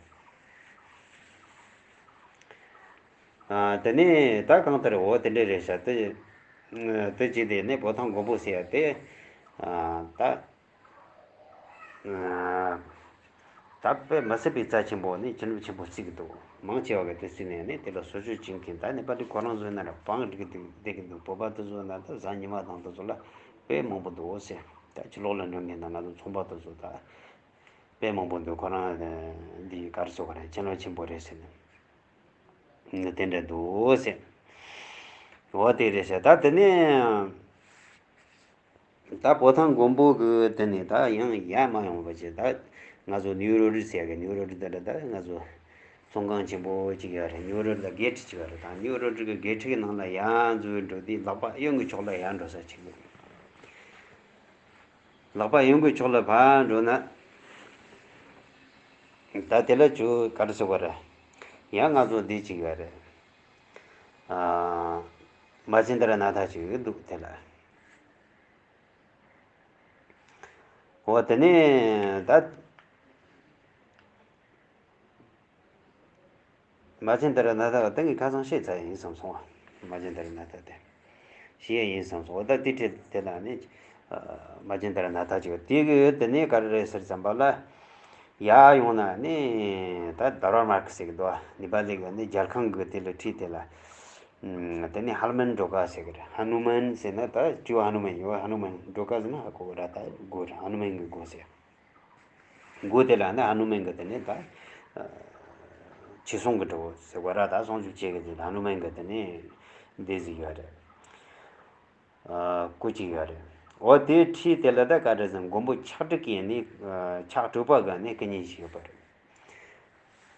ཨ་དེ་ནས་ད་གང་ལྟར་འོ་དེ་འདྲས་རེད་ཤག་དེ་དེ་བྱས་དེ་ནས་བོ་ཐང་མགོན་པོ་ཟེར་ཡ་དེ་ཨ་ད། ད་དཔེ་མི་སྲིད་པའི་རྩ་ཆེན་པོ་ནི་བྱིན་རླབས་ཆེན་པོ་བརྩི་གི་འདུག་མང་ཆེ་བ་གི་དེ་བརྩིས་ནས་ནི་དེ་ལ་གསོལ་མཆོད་བྱེད་མཁན་ད་ནི་པ་ཏི་ཁོ་རང་ཚོའི་ནང་ལ་བང་སྒྲིག་གི་བསྡད་ཀྱི་འདུག་བོད་པ་དེ་ཚོའི་ནང་ད་གཟའ་ཉི་མ་དང་དེ་ཚོ་ལ་དཔེ་མང་པོ་འདུག་ཟེར། ད་ཕྱི་ལོགས་ལ་འགྲོ་མཁན་དང་ང་ཚོ་ཚོང་པ་དེ་ཚོ་ད་དཔེ་མང་པོ་འདུག་ཁོ་རང་འདི་ག་རེ་ཟེར་དགོས་རེད། བྱིན་རླབས་ཆེན་པོ་རེད་ཟེར་ནས་དེ་འདྲ་འདུག་ཟེར། འོ་དེ་རེད་ཟེར། ད་དེ་ནས། ད་བོ་ཐང་མགོན་པོ་གི་དེ་ནས་ད་ཡང་ཡར་མ་ཡོང་བ་བྱས། ད་ང་ཚོ་ནིའུ་རོ་རི་ཟེར་གི་ནིའུ་རོ་རི་དེ་འདྲ་ད་ང་ཚོ་ཚོང་ཁང་ཆེན་པོ་གཅིག་ཡོད་རེད། ནིའུ་རོ་རི་ལ་གེ་ཊི་གཅིག་ཡོད་རེད། ད་ནིའུ་རོ་རི་གི་གེ་ཊི་གི་ནང་ལ་ཡར་འཛུལ་འགྲོ་དུས་ལག་པ་གཡོན་གྱི་ཕྱོགས་ལ་ཡར་འགྲོ་ས་གཅིག་ཡོད། ལག་པ་གཡོན་གྱི་ཕྱོགས་ལ་ཕར་འགྲོ་ན། ད་དེ་ལ་ཅུ་ག་རེ་ཟེར་བ་རེད། ཡང་ང་ཚོ་འདི་གཅིག་ཡོད་རེད། ཨ། མ་ཅིན་དར་ན་ཐ་གཅིག་འདུག་དེ་ལ། འོ་དེ་ནས་ད། མ་ཅིན་དར་ན་ཐ་ག་ཏང་གི་ཁ་སང་བཤད་ཚར་ཡིན་བསམ་སོང་བ། མ་ཅིན་དར་ན་ཐ་དེ། ཤེས་ཡ་ཡིན་བསམ་སོང་བ། ད་དེ་འཕྲལ་དེ་ལ་ནི། མ་ཅིན་དར་ན་ཐ་གཅིག་དེ་གི་དེ་ནས་ག་རེ་རེད་ཟེར་ཙམ་པ་ལ། ཡར་ཡོང་ན་ནི་ད་དར་བར་མར་ཁི་ཟེར་གི་འདུག་ནི་པ་ལི་གི་ནི་རྒྱལ་ཁང་གི་དེ་ལ་ཁྲིད་དེ་ལ། དེ་ནས་ཧ་ལ་མན་སྒྲོལ་དཀར་ཟེར་གི་རེད། ཧ་ནུ་མན་ཟེར་ན་ད་སྤྲེའུ་ཧ་ནུ་མན་ཡོད། ཧ་ནུ་མན་སྒྲོལ་དཀར་ཟེར་ན་ཧ་གོ་གི་ར། ད་མགོ་རེད། ཧ་ནུ་མན་གི་མགོ་ཟེར། མགོ་དེ་ལ་ནི་ཧ་ནུ་མན་གི་དེ་ནས་ད་ཆོས་སྲུང་གི་གྲོགས་ཟེར་བ་ར། ད་སྲུང་སྐྱོབ་བྱེད་གི་དེ་ཧ་ནུ་མན་གི་དེ་ནས་སྡེ་ཟིག་ཡོད་རེད། སྐུ་གཅིག་ཡོད་རེད། འོ་དེའི་འཁྲིས་དེ་ལ་ད་ག་རེ་ཟེར། མགོན་པོ་ཆག་སྒྲིག་གི་ནི་ཆག་སྒྲིག་པ་གི་ནི་སྐུ་བརྙན་ཞིག་ཡོད་པ་རེད།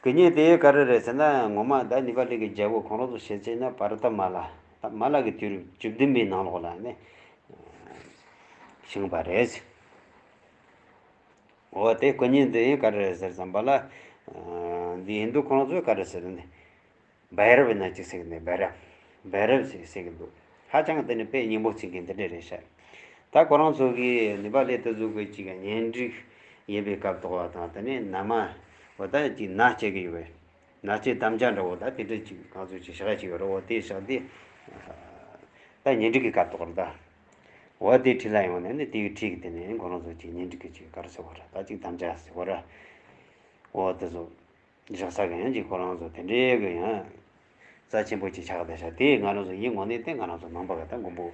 སྐུ་བརྙན་དེ་ག་རེ་རེད་ཟེར་ན། ངོ་མ་ད་ནི་པ་ལི་གི་རྒྱལ་པོ་ཁོང་རང་ཚོ་བྱེད་ཅེས་ན་བར་ད་མ་ལ་ད་མ་ལ་གི་དུས་རབས་བཅུ་བདུན་པའི་ནང་ལོགས་ལ་ནི་བྱུང་བ་རེད། འོ་དེ་སྐུ་བརྙན་དེ་ཡིན་ག་རེ་རེད་ཟེར་བསམ་པ་ལ། འདི་ཧིན་དུ་ཁོང་རང་ཚོས་ག་རེ་ཟེར་ནི། བའི་རབ་ན་ཅིག་ཟེར་གི་འདུག་བའི་རབ། བའི་རབ་ཟེར་ཟེར་གི་འདུག་ཧ་ཅང་དེ་ནི་དཔེ་སྙན་པོ་ཚིག་གི་འདི་འདྲ་རེད་ཤག་ད་ཁོ་རང་ཚོ་གིས་ནི་པ་ལི་དེ་ཚོ་གི་ཅིག་གཉེན་སྒྲིག་ཡིན་པའི་སྐབས་ཐོག་བ་དང་། དེ་ནས་མནའ་མ་བ་ད་ཅིག་མནའ་སྐྱེལ་གི་ཡོད་པས། མནའ་སྐྱེལ་དམ་བཅའ་འདྲ་བོ་ད་དེ་འདྲ་ཅིག་གང་ཚོད་ཅིག་བཞག་ཅིག་ཡོད་རེད། འོ་དེ་བཞག་དེ་ད་གཉེན་སྒྲིག་གི་སྐབས་ཐོག་རེད་ད། འོ་དེ་འཁྲིས་ལ་ཡོང་ནས་ནི་དེའི་འཁྲིས་ཀྱི་དེ་ནས་ཁོ་རང་ཚོ་ཅིག་གཉེན་སྒྲིག་གི་ཅིག་ག་རེ་ཟེར་བ་རེད། ད་ཅིག་དམ་བཅའ་ཟེར་བ་རེད། འོ་དེ་ཚོ། བཞག་ས་གི་ཡང་ཅིག་ཁོ་རང་ཚོ་དེ་འདྲའི་གི་ཡང་རྩ་ཆེན་པོ་ཅིག་ཆགས་བསྡད་ཤག་དེ་ང་རང་ཚོ་ཡིན་ངོ་ནས་དེ་ང་རང་ཚོ་ནང་པ་གི་ད་མགོན་པོ་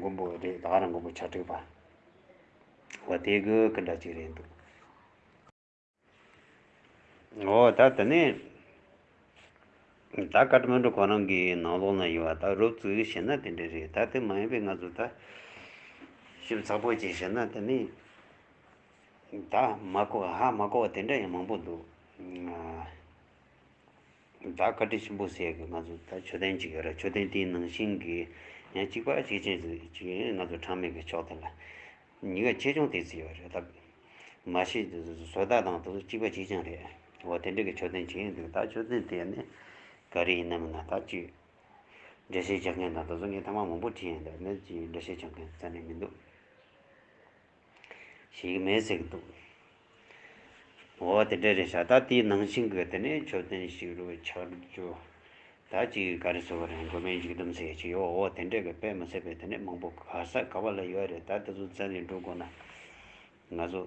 མགོན་པོ་རེད། ད་ག་རང་མགོན་པོ་ཆག་སྒྲིག་པ། འོ་དེ་གི་གི་འདྲ་ཅིག་རེད་འདུག་འོ་ད་དེ་ནས་ད་ཀ་ཏ་མན་ཌུ་ཁོ་རང་གི་ནང་ལོགས་ན་ཡོད་པ་ད་རོབ་ཙིག་བཤད་ན་དེ་འདྲ་རེད། ད་དེ་མ་ཡིན་པའི་ང་ཚོ་ད་ཞིབ་ཚགས་པོ་ཅིག་བཤད་ན་དེ་ནས། ད་མ་གོ་ཧ་མ་གོ་བ་དེ་འདྲ་ཡང་མང་པོ་འདུག་ད་བཀའ་དྲིན་ཆེན་པོ་ཟེར་གི་ང་ཚོ་ད་མཆོད་རྟེན་གཅིག་ཡོད་རེད། མཆོད་རྟེན་དེའི་ནང་བཞིན་གྱི་ཡང་གཅིག་པ་གཅིག་རྐྱང་ཅིག་ང་ཚོ་ཁྲ་མེད་ཀྱི་ཕྱོགས་དེ་ལ་ཉི་ག་ཆེ་ཆུང་དེ་ཚོ་ཡོད་རེད། ད་མ་གཞི་བཟོ་ལྟ་དང་དེ་ཚོ་གཅིག་པ་གཅིག་རྐྱང་རེད། འོ་དེ་འདྲ་གི་མཆོད་རྟེན་གཅིག་ཡིན་འདུག་ད་མཆོད་རྟེན་དེ་ནི་ག་རེ་ཡིན་ནམ་ན་ད་ཅིག་འགྲེལ་བཤད་རྒྱག་མཁན་དང་དེ་ཚོ་ངས་ཐེངས་མ་མང་པོ་དྲིས་ཡིན། ད་ནི་ཅིག་འགྲེལ་བཤད་རྒྱག་མཁན་རྩ་ནས་མི་འདུག་ཤེས་ཀྱི་མེད་ཟེར་གྱི་འདུག་འོ་དེ་འདྲ་རེད་ཤག་ད་དེའི་ནང་བཞིན་གྱི་དེ་ནས་མཆོད་རྟེན་བཞུགས་རུ་ཆགས་རྒྱུ། ད་ཅིག་ག་རེ་ཟེར་བ་རེད། མགོན་མེད་འཇིག་རྟེན་ཟེར་གྱི་ཡོད། འོ་དེ་འདྲ་གི་དཔེ་མི་སྲིད་པའི་དེ་ནས་མང་པོ་ག་ས་ག་བ་ལ་ཡོད་རེད། ད་དེ་ཚོ་བཙལ་ནས་འགྲོ་དགོས་ན་ང་ཚོ་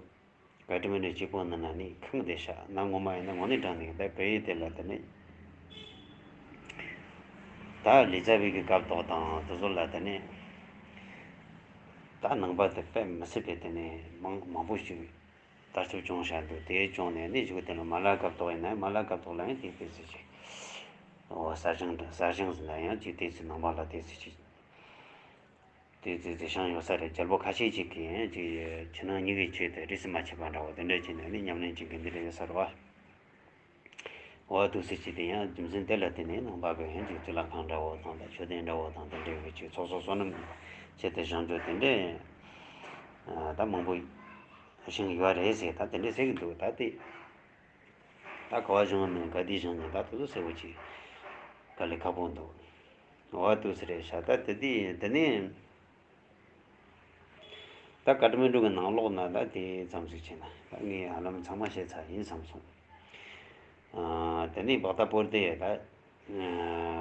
ཀ་ཏ་མན་ཌུ་གཅིག་པོ་ནང་ན་ནི་ཁེངས་བསྡད་ཤག་ང་ངོ་མ་ཡིན་ན་ངོ་ནས་དྲང་ནས་ད་བལ་ཡུལ་དེ་ལ་དེ་ནས་ད་ལི་ཙ་བི་གི་སྐབས་ཐོག་དང་དེ་ཚོ་ལ་དེ་ནས་ད་ནང་པ་དེ་དཔེ་མི་སྲིད་པའི་དེ་ནས་མང་མང་པོ་ཞིག་དར་ཁྱབ་བྱུང་བཞག་འདུག་དེ་བྱུང་ནས་ནི་གཞུག་དེ་ལ་མ་ལ་སྐབས་ཐོག་ཡིན་ན་མ་ལ་སྐབས་ཐོག་ལ་ཡང་དེ་དེ་ཚོ་ཞིག་འོ་གསར་བྱུང་གསར་བྱུང་ཟེར་ན་ཡང་ཅིག་དེ་ཚོ་ནང་པ་ལ་དེ་ཚོ་ཞིག་དེ་དེ་དེ་བྱུང་ཡོད་ས་རེད། རྒྱལ་པོ་ཁ་ཤས་ཅིག་གིས་ཡང་ཅིག་ཕྱི་ནང་གཉིས་ཀའི་ཆོས་དེ་རིས་སུ་མ་ཆད་པ་འདྲ་བོ་དེ་འདྲ་བྱས་ནས་ནི་ཉམས་ལེན་བྱེད་མཁན་འདི་འདྲ་ཡོད་ས་རེད་བ། འོ་དུ་སྲིད་ཅིག་དེ་ཡང་རྒྱུ་མཚན་དེ་ལ་བརྟེན་ནས་ནང་པ་གི་ཡང་ཅིག་གཙུག་ལག་ཁང་འདྲ་བོ་དང་ད་མཆོད་རྟེན་འདྲ་བོ་དང་དེ་འདྲའི་གི་ཅིག་ཚོགས་གསོག་བསོད་ནམས་ཆེད་དུ་བཞེངས་རྒྱུ་དེ་འདྲ་ད་མང་པོ་བཞེངས་ཡོད་རེད་ཟེར། ད་དེ་འདྲ་ཟེར་གི་འདུག་ད་དེ། ད་ག་བ་བཞེངས་མིན་ག་དུས་བཞེངས་མིན་ད་དེ་ཚོ་གསལ་པོ་ཅིག་དཀའ་ལས་ཁག་པོ་འདུག་འོ་དུ་ཟེར་རེད་ཤག་ད་དེ་དུས་དེ་ནས་ད་ཀ་ཏ་མན་ཌུ་གི་ནང་ལོགས་ན་ད་དེ་ཙམ་ཟིག་བྱས་ན་ད་ངས་ཧ་ལམ་ཚང་མ་བཤད་ཚར་ཡིན་བསམ་སོང་། ཨ་དེ་ནས་བོ་ད་པོར་དེ་ད་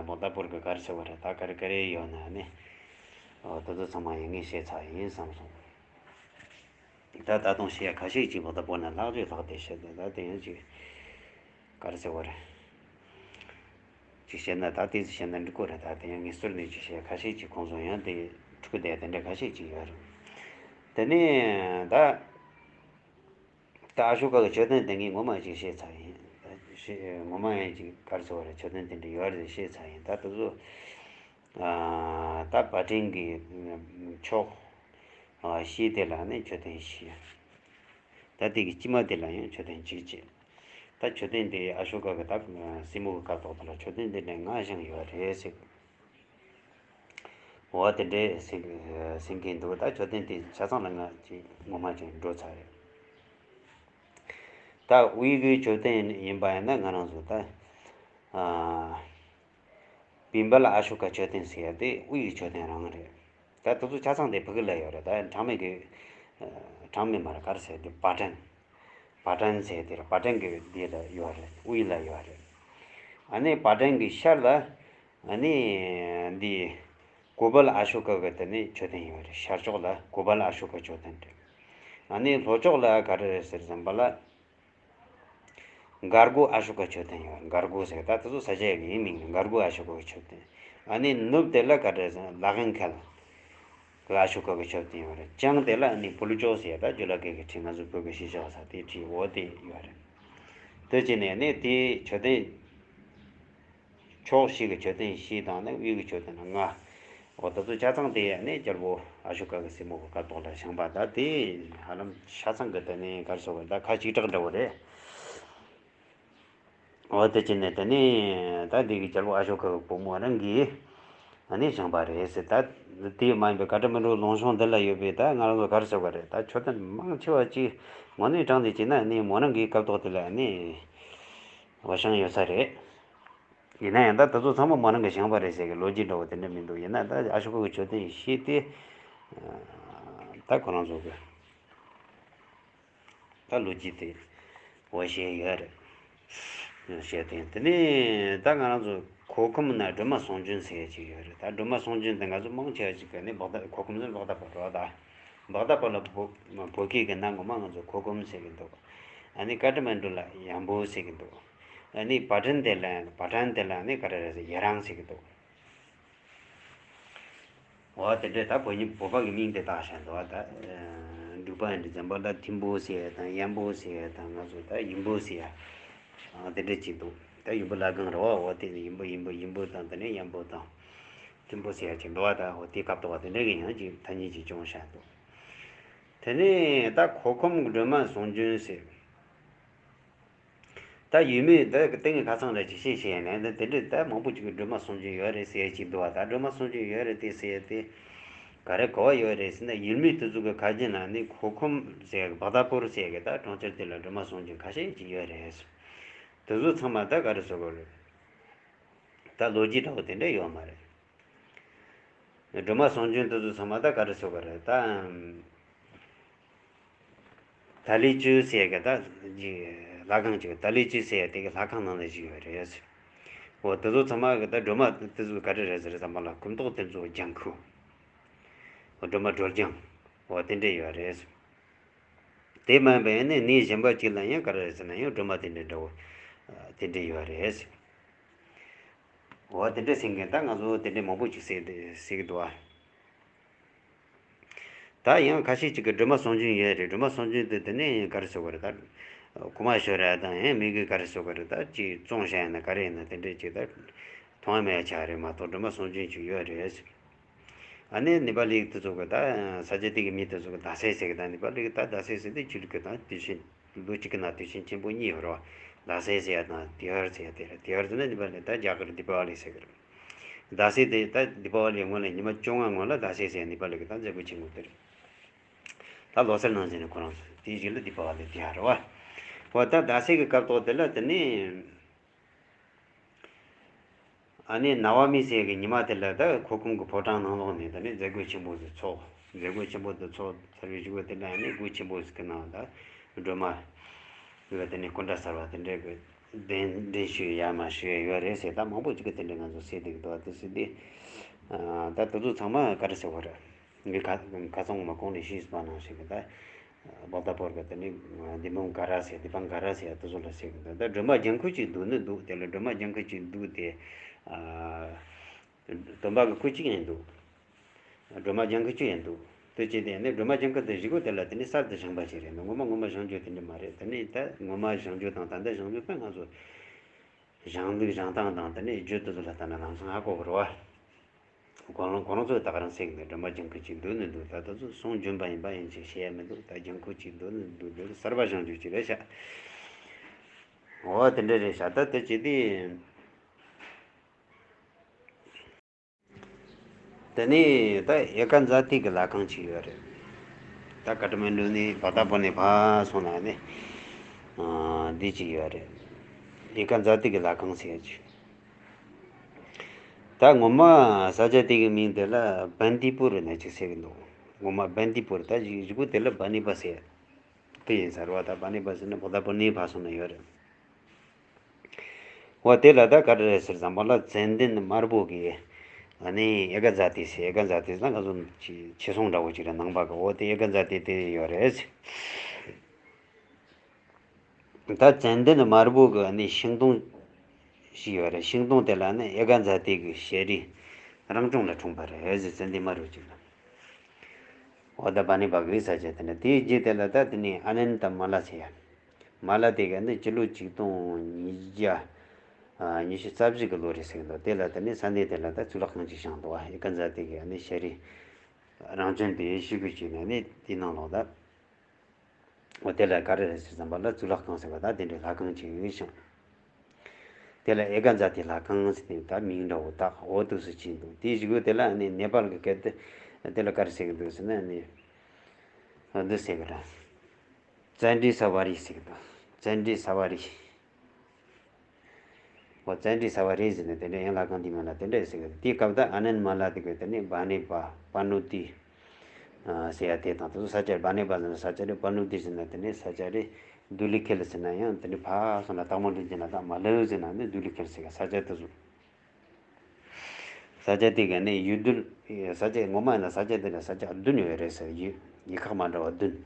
བོ་ད་པོར་གི་ག་རེ་ཟེར་བ་རེད། ད་ག་རེ་ག་རེ་ཡོད་ན་ནི་འོ་དེ་ཚོ་ཚང་མ་ཡིན་ངས་བཤད་ཚར་ཡིན་བསམ་སོང་། ད་ད་དུང་བཤད་ཡ་ཁ་ཤས་ཅིག་བོ་ད་པོར་ན་ལྷག་ཅིག་ལྷག་བསྡད་བཤད་དེ་ད་དེ་ཡང་ཅིག་ག་རེ་ཟེར་བ་རེད། ཅིག་བཤད་ན་ད་དེ་ཚོ་བཤད་ན་འགྲིག་གོ་རེད། ད་དེ་ཡང་ངས་ཟུར་ནས་ཅིག་བཤད་ཡ་ཁ་ཤས་ཅིག་ཁོང་ཚོ་ཡང་དེ་འཁྲུག་བསྡད་དེ་འདྲ་ཁ་ཤས་ཅིག་ཡོད་རེད། དེ་ནས་ད་ད་ཨ་ཤོ་ཀ་གི་མཆོད་རྟེན་དེ་ངས་ངོ་མ་ཅིག་བཤད་ཚར་ཡིན། ངོ་མ་ཡང་ཅིག་ག་རེ་ཟེར་བ་རེད། མཆོད་རྟེན་དེ་འདྲ་ཡོད་རེད་བཤད་ཚར་ཡིན། ད་དེ་ཚོ་ད་པ་ཏྲེན་གྱི་ཕྱོགས་བཞི་དེ་ལ་ནི་མཆོད་རྟེན་བཞི། ད་དེ་གི་དཀྱིལ་མ་དེ་ལ་ཡང་མཆོད་རྟེན་གཅིག་བྱས། ད་མཆོད་རྟེན་དེ་ཨ་ཤོ་ཀ་གི་ད་སྲིང་མོ་གི་སྐབས་ཐོག་དེ་ལ་མཆོད་རྟེན་དེ་འདྲ་ལྔ་བཞེངས་ཡོད་རེད་ཟེར། འོ་དེ་འདྲས་ཟེར་གི་འདུག་ད་མཆོད་རྟེན་དེ་ཆ་ཚང་ལ་ང་ཅིག་ངོ་མ་ཅིག་འགྲོ་ཚར་རེད། ད་དབུས་གི་མཆོད་རྟེན་ཡིན་པ་ཡིན་ན་ང་རང་ཚོ་ད་ཨ། པིམ་བལ་ཨ་ཤོ་ཀ་མཆོད་རྟེན་ཟེར་ཡ་དེ་དབུས་ཀྱི་མཆོད་རྟེན་རང་རེད། ད་དེ་ཚོ་ཆ་ཚང་དེ་ཕ་གི་ལ་ཡོད་རེད། ད་གྲངས་མེད་ཀྱི་གྲངས་མེད་མ་རེད། ག་རེ་ཟེར་དེ་པ་ཏྲན། པ་ཏྲན་ཟེར་དེ་རེད། པ་ཏྲན་གྱི་དེ་ལ་ཡོད་རེད། དབུས་ལ་ཡོད་རེད། ཨ་ནི་པ་ཏྲན་གྱི་ཤར་ལ་ཨ་ནི་འདི་གོ་བལ་ཨ་ཤོ་ཀ་གི་དེ་ནི་མཆོད་རྟེན་ཡོད་རེད། ཤར་ཕྱོགས་ལ་གོ་བལ་ཨ་ཤོ་ཀ་མཆོད་རྟེན་རེད། ཨ་ནི་ལྷོ་ཕྱོགས་ལ་ག་རེ་རེད་ཟེར་ཙམ་པ་ལ། མགར་སྒོ་ཨ་ཤོ་ཀ་མཆོད་རྟེན་ཡོད། མགར་སྒོ་ཟེར་ད་དེ་ཚོ་ས་ཆ་ཡི་མིང་རེད། མགར་སྒོ་ཨ་ཤོ་ཀ་མཆོད་རྟེན། ཨ་ནི་ནུབ་དེ་ལ་ག་རེ་ཟེར་ལ་གན་ཁལ་གི་ཨ་ཤོ་ཀ་གི་མཆོད་རྟེན་ཡོད་རེད། བྱང་དེ་ལ་ཨ་ནི་ཕུ་ལུ་ཅོ་ཟེར་ད་ཇོ་ལ་ཀེ་གི་ཁྲི་ང་ཚོ་བོད་ཀྱི་གཞིས་ཆགས་ས་དེ་ཁྲི་འོ་དེ་ཡོད་རེད། དེ་བྱས་ནས་ནི་དེའི་མཆོད་རྟེན་ཕྱོགས་བཞི་གི་མཆོད་རྟེན་བཞི་དང་ནི་དབུས་ཀྱི་མཆོད་རྟེན་ལྔ། འོ་ད་ཚོ་ཆ་ཚང་དེ་ནི་རྒྱལ་པོ་ཨ་ཤོ་ཀ་གི་སྲས་མོ་གི་སྐབས་ཐོག་ལ་བཞེངས་པ་ད་དེ་ཧ་ལམ་ཆ་ཚང་གི་དེ་ནི་ག་རེ་ཟེར་དགོས་རེད། ད་ཁ་གཅིག་གྲགས་འདྲ་བོ་རེད། འོ་དེ་བྱས་ནས་དེ་ནི་ད་འདི་གི་རྒྱལ་པོ་ཨ་ཤོ་ཀ་གི་བུ་མོ་རང་གིས་ཨ་ནི་བཞེངས་པ་རེད་ཟེར། ད་དེ་མ་ཡིན་པའི་ཀ་ཏ་མན་གྲུ་ལུང་གཤོང་འདི་ལ་ཡོད་པའི་ད་ང་རང་ཚོ་ག་རེ་ཟེར་དགོས་རེད། ད་མཆོད་རྟེན་མང་ཆེ་བ་ཅིག་དངོས་གནས་དྲང་བདེན་བྱས་ན་ཨ་ནི་མོ་རང་གི་སྐབས་ཐོག་དེ་ལ་ཨ་ནི་བཞེངས་ཡོད་ས་རེད། ཡིན་ན་ཡང་ད་དེ་ཚོ་ཚང་མ་མོ་རང་གིས་བཞེངས་པ་རེད་ཟེར་གི་ལོ་རྒྱུས་འདྲ་བོ་དེ་འདྲ་མི་འདུག་ཡིན་ན་ད་ཨ་ཤོ་ཀ་གི་མཆོད་རྟེན་བཞི་དེ་ད་ཁོ་རང་ཚོ་གི་ད་ལོ་རྒྱུས་དེ་འོ་བཤད་ཡོད་རེད། བཤད་དེ་དེ་ནས་ད་ང་རང་ཚོ་མཁོ་ཁུམ་ན་སྒྲོལ་མ་ཟུང་ཆུན་ཟེར་ཡ་ཅིག་ཡོད་རེད། ད་སྒྲོལ་མ་ཟུང་ཆུན་དེ་ང་ཚོ་མང་ཆེ་བ་ཅིག་གི་ནི་འབག་ད་མཁོ་ཁུམ་ཟེར་འབག་ད་པ་རོ་ད་འབག་ད་པ་ལ་བོད་བོད་སྐད་ཀྱི་ནང་ངོ་མ་ང་ཚོ་མཁོ་ཁུམ་ཟེར་གི་འདུག་ཨ་ནི་ཀ་ཏ་མན་གྲུ་ལ་ཡམ་བུ་ཟེར་གི་འདུག་ཨ་ནི་པ་ཊན་དེ་ལ་པ་ཊན་དེ་ལ་ནི་ག་རེ་རེད་ཟེར་ཡེ་རང་ཟེར་གི་འདུག་འོ་དེ་འདྲས་ད་བོད་ཉིད་བོད་པ་གི་མིང་དེ་བཏགས་བཞག་འདུག་བ་ད། འབྲུག་པ་ཡིན་འདྲ་འཛམ་བུ་གླིང་ཐིམ་པོ་ཟེར་ཡ་དང་ཡམ་པོ་ཟེར་ཡ་དང་ང་ཚོ་ད་ཡིམ་པོ་ཟེར་ཡ། དེ་འདྲས་ཅིག་འདུག་ད་ཡིམ་པོ་ལ་གང་རེད་བ། འོ་དེ་ནི་ཡིམ་པོ་ཡིམ་པོ་ཡིམ་པོ་དང་དེ་ནས་ཡམ་པོ་དང་། ཐིམ་པོ་ཟེར་ཡ་ཅིག་འདུག་བ་ད། འོ་དེ་སྐབས་ཐོག་བ་དེ་འདྲས་གི་ཡང་ཅིག་ཐ་སྙད་ཅིག་བྱུང་བཞག་འདུག་དེ་ནས་ད་མཁོ་ཁུམ་སྒྲོལ་མ་ཟུང་ཆུན་ཟེར། ད་ཡུལ་མི་ད་གི་སྟེང་གི་ཁ་ཚང་ལ་ཅིག་བཤད་བཤད་ནས་ད་དེ་འདྲས་ད་མང་པོ་ཅིག་གི་སྒྲོལ་མ་ཟུང་ཆུན་ཡོད་རེད་ཟེར་ཅིག་འདུག་བ། ད་སྒྲོལ་མ་ཟུང་ཆུན་ཡོད་རེད་དེ་ཟེར་དེ་ག་རེ་གོ་བ་ཡོད་རེད་ཟེར་ན། ཡུལ་མི་དེ་ཚོ་གི་ཁ་རྒྱུན་ན་ནི་མཁོ་ཁུམ་ཟེར་གི་བྷག་ཏ་པུར་ཟེར་གི་ད་གྲོང་ཁྱེར་དེ་ལ་སྒྲོལ་མ་ཟུང་ཆུན་ཁ་ཤས་ཅིག་ཡོད་རེད། དེ་ཚོ་ཚང་མ་ད་ག་རེ་ཟེར་དགོས་རེད། ད་ལོ་རྒྱུས་འདྲ་བོ་དེ་འདྲས་ཡོད་མ་རེད། སྒྲོལ་མ་ཟུང་ཆུན་དེ་ཚོ་ཚང་མ་ད་ག་རེ་ཟེར་དགོས་རེད་ད། ཏཱ་ལི་ཅུ་ཟེར་གི་ད་ཅིག་ལྷ་ཁང་ཅིག་ཏཱ་ལི་ཅུ་ཟེར་དེ་གི་ལྷ་ཁང་ནང་ལ་ཅིག་ཡོད་རེད། འོ་དེ་ཚོ་ཚང་མ་གི་ད་སྒྲོལ་མ་དེ་ཚོ་ག་རེ་རེད་ཟེར་ཙམ་པ་ལ་ཁུངས་གཏོགས་དེ་ཚོ་ལྗང་ཁུ། འོ་སྒྲོལ་མ་སྒྲོལ་ལྗང་། འོ་དེ་འདྲས་ཡོད་རེད། དེ་མིན་པའི་ནི་གནས་གཞན་པ་ཅིག་ལ་ཡང་ག་རེ་རེད་ཟེར་ན་ཡང་སྒྲོལ་མ་དེ་འདྲས་འདྲ་བོ་དེ་འདྲས་ཡོད་རེད། འོ་དེ་འདྲས་ཟེར་མཁན་ད་ང་ཚོ་དེ་འདྲས་མང་པོ་ཅིག་ཟེར་ཟེར་གི་འདུག་ཨ། ད་ཡང་ཁ་ཤས་ཅིག་གིས་སྒྲོལ་མ་ཟུང་ཆུན་ཡོད་རེད། སྒྲོལ་མ་ཟུང་ཆུན་དེ་དེ་ནས་ག་རེ་ཟེར་དགོས་རེད་ད། ཁུ་མ་ཤོར་ཡ་དང་ཡང་མི་གིས་ག་རེ་ཟེར་དགོས་རེད་ད། ཅིག་བཙོང་བཞག་ཡིན་ན་ག་རེ་ཡིན་ན་དེ་འདྲས་ཅིག་ད་མཐོང་ཡ་མེད་ཡ་ཆགས་རེད་མ་གཏོགས་སྒྲོལ་མ་ཟུང་ཆུན་ཅིག་ཡོད་རེད། ཨ་ནི་ནེ་པ་ལི་དེ་ཚོ་གིས་ད་ས་ཆ་དེ་གི་མི་དེ་ཚོ་གིས་ད་སེ་ཟེར་གི་ད་ནེ་པ་ལི་གིས་ད་ད་སེ་ཟེར་དེ་ཆོས་ལུགས་གི་ད་དུས་ཆེན་ལོ་གཅིག་གི་ནང་དུས་ཆེན་ཆེན་པོ་གཉིས་ཡོད་རེད་བ། ད་སེ་ཟེར་ཡ་དང་དེ་ཧར་ཟེར་ཡ་དེ་རེད། དེ་ཧར་ཟེར་ན་ནེ་པ་ལི་ད་རྒྱ་གར་དི་པ་ཝ་ལི་ཟེར་གི་རེད། ད་སེ་དེ་ད་དི་པ་ཝ་ལི་སྔོན་ལ་ཉི་མ་བཅོ་ལྔ་སྔོན་ལ་ད་སེ་ཟེར་ཡ་ནེ་པ་ལི་གིས་ད་མཛད་སྒོ་ཆེན་པོ་དེ་རེད། ད་ལོ་གསར་ནང་ཟེར་ནས་ཁོ་རང་ཚོ་དེའི་རྗེས་ལ་དི་པ་ཝ་ལི་དེ་ཧར་རེད་བ། འོ་ད་ད་སེ་གི་སྐབས་ཐོག་དེ་ལ་དེ་ནས། ཨ་ནི་ནཱ་བ་མི་ཟེར་གི་ཉི་མ་དེ་ལ་ད་མཁོ་ཁུམ་གི་ཕོ་བྲང་ནང་ལོགས་ནས་ད་ནི་མཛད་སྒོ་ཆེན་པོ་དེ་ཚོགས། མཛད་སྒོ་ཆེན་པོ་དེ་ཚོགས་ཚར་བའི་གཞུག་གུ་དེ་ལ་ཨ་ནི་སྒོ་ཆེན་པོ་ཟིག་གི་ནང་ད་སྒྲོལ་མ་ལ་དེ་ནི་སྐུ་འདྲ་གསར་བ་དེ་འདྲ་གི་གདན་འདྲེན་ཞུས་ཡ་མ་ཞུས་ཡ་ཡོད་རེད་ཟེར། ད་མང་པོ་ཅིག་གི་དེ་འདྲ་ང་ཚོ་ཟེར་བསྡད་ཀྱི་འདུག་དེ་ཟེར་དུས་ད་དེ་ཚོ་ཚང་མ་ག་རེ་ཟེར་བ་རེད། ངས་ཁ་ཁ་སང་ངོ་མ་གོང་ནས་ཞུས་པ་ནང་བཞིན་གི་ད། བྷག་ཏ་པུར་གི་དེ་ནི་དི་པང་ག་ར་ཟེར། དི་པང་ག་ར་ཟེར་དེ་ཚོ་ལ་ཟེར་གི་འདུག་ད་སྒྲོལ་མ་ལྗང་ཁུ་ཅིག་འདུག་ནི་འདུག་དེ་ལ་སྒྲོལ་མ་ལྗང་ཁུ་ཅིག་འདུག་དེ། སྟོན་པ་གི་སྐུ་གཅིག་ཡིན་འདུག་སྒྲོལ་མ་ལྗང་ཁུ་གཅིག་ཡིན་འདུག་དེ་བྱས་ཏེ་ནི་སྒྲོལ་མ་ལྗང་ཁུ་དེ་བཞི་པོ་དེ་ལ་དེ་ནི་གསར་དུ་བཞེངས་པ་ཞིག་རེད་འདུག་ངོ་མ་ངོ་མ་བཞེངས་རྒྱུ་དེ་འདྲ་མ་རེད། དེ་ནི་ད་ངོ་མ་བཞེངས་རྒྱུ་དང་ད་ལྟ་བཞེངས་རྒྱུ་ད་ང་ཚོ་བཞེངས་ལུགས་བཞེངས་སྟངས་དང་དེ་ནི་བརྗོད་དེ་ཚོ་ལ་ལྟ་ན་ལམ་སང་ཧ་གོ་གི་རེད་བ། ཁོ་རང་ཁོ་རང་ཚོས་ད་ག་རང་ཟེར་གི་འདུག་སྒྲོལ་མ་ལྗང་ཁུ་ཅིག་འདུག་ནི་འདུག་ད་ལྟ་ཚོ་གསུང་རྒྱུན་པ་ཡིན་པ་ཡིན་ཅིག་བཤད་ཡ་མི་འདུག་ད་ལྗང་ཁུ་ཅིག་འདུག་ནི་འདུག་འདུག་གསར་པ་བཞེངས་རྒྱུ་ཅིག་རེད་ཤག་འོ་དེ་འདྲ་རེད་ཤག་ད་དེ་བྱེད་དུས། དེ་ནས་ད་ཨེ་ཀ་ཛཱ་ཏི་གི་ལྷ་ཁང་ཅིག་ཡོད་རེད། ད་ཀ་ཐ་མན་ཌུ་ནས་བྷག་ཏ་པུར་ནས་ཕར་སོང་ན་ནི་འདི་ཅིག་ཡོད་རེད། ཨེ་ཀ་ཛཱ་ཏི་གི་ལྷ་ཁང་ཟེར་ཡ་ཅིག་ད་ངོ་མ་ས་ཆ་དེ་གི་མིང་དེ་ལ་བན་དི་པུར་ནས་ཅིག་ཟེར་གི་འདུག་ངོ་མ་བན་དི་པུར་ད་གཞུག་གུ་དེ་ལ་བ་ནི་པ་ཟེར། དེ་ཡིན་ས་རེད་བ། ད་བ་ནི་པ་ཟེར་ན་བྷག་ཏ་པུར་ནས་ཕར་སོང་ན་ཡོད་རེད། འོ་དེ་ལ་ད་ག་རེ་རེད་ཟེར་ཙམ་པ་ལ་ཙན་དན་དམར་པོ་གི་ཨ་ནི་ཨེ་ཀ་ཛཱ་ཏི་ཟེར། ཨེ་ཀ་ཛཱ་ཏི་ཟེར་ན་ང་ཚོ་ཕྱི་ཕྱི་སོང་འདྲ་བོ་ཅིག་རེད་ནང་པ་གི། འོ་དེ་ཨེ་ཀ་ཛཱ་ཏི་དེ་ཡོད་རེད། ད་ཙན་དན་དམར་པོ་གི་ཨ་ནི་ཤིང་སྡོང་ཞིག་ཡོད་རེད། ཤིང་སྡོང་དེ་ལ་ནི་ཨེ་ཀ་ཛཱ་ཏི་གི་ཞལ་རས་ རང་བྱུང་ལ་འཁྲུངས་པ་རེད་ཟེར་ཙན་དན་མ་རུ་ཅིག་ལ། འོ་ད་བ་ནི་བ་གི་ས་ཆ་དེ་ནི་དེའི་རྗེས་དེ་ལ་ད་དེ་ནི་ཨ་ནན་ད་མ་ལ་ཟེར་ཡ། མ་ལ་དེ་ག་ནི་སྤྱི་ལོ་ཆིག་སྟོང་ཉིས་བརྒྱ་ཉི་ཤུ་རྩ་བཞི་གི་ལོ་རེད་ཟེར་གི་འདུག་དེ་ལ་དེ་ནི་ས་གནས་དེ་ལ་ད་གཙུག་ལག་ཁང་ཅིག་བཞེངས་འདུག་བ། ཡི་ག་མཛའ་དེ་ག་ནི་ཤ་རི་རང་བྱོན་དེ་ཤི་གི་ཅིག་ནས་ནི་དེ་ནང་ལོག་ད། འོ་དེ་ལ་ག་རེ་རེད་ཟེར་ཙམ་པ་ལ་གཙུག་ལག་ཁང་ཟེར་བ་ད་དེ་འདྲའི་ལྷ་ཁང་ཅིག་ཡོད་ཤིང་། དེ་ལ་ཨེ་ཀ་མཛའ་དེ་ལྷ་ཁང་ཟེར་ཏེ་ད་མིང་འདྲ་བོ་བཏགས། འོ་དུ་སུ་ཅིག་འདུག་དེའི་གཞུག་གུ་དེ་ལ་ནི་ནེ་པཱལ་གི་སྐད་དུ་དེ་ལ་ག་རེ་ཟེར་གི་འདུག་ཟེར་ན་ནི་འདི་ཟེར་གི་ར། ཙན་དྲི་ས་བ་རི་ཟེར་གི་འདུག་ཙན་དྲི་ས་བ་རི། འོ་ཙན་དྲི་ས་བ་རི་ཟེར་ནས་དེ་འདྲ་ཡན་ལག་ཁང་དེའི་མིང་ལ་དེ་འདྲ་ཟེར་གི་འདུག་དེའི་སྐབས་ད་ཨ་ནན་མ་ལ་དེ་གི་དེ་ནི་བ་ནི་བ་པ་ནུ་ཏི་ཟེར་ཡ་དེ་དང་དེ་ཚོ་ས་ཆ་བ་ནི་བ་ཟེར་ན་ས་ཆ་རེད། པ་ནུ་ཏི་ཟེར་ན་དེ་ནི་ས་ཆ་རེད། དུ་ལི་ཁེལ་ཟེར་ན་ཡང་དེ་ནི་ཕ་སོང་ན་སྟག་མོ་འདྲ་ཅན་ལ་ད་མ་ལེའུ་ཟེར་ན་ནི་དུ་ལི་ཁེལ་ཟེར་གི་ས་ཆ་དེ་ཚོ། ས་ཆ་དེ་ག་ནི་ཡུལ་བདུན། ས་ཆ་ངོ་མ་ཡིན་ན་ས་ཆ་དེ་ལ་ས་ཆ་བདུན་ཡོད་རེད་ཟེར། ཡུལ་ཡུལ་ཁག་མ་འདྲ་བ་བདུན།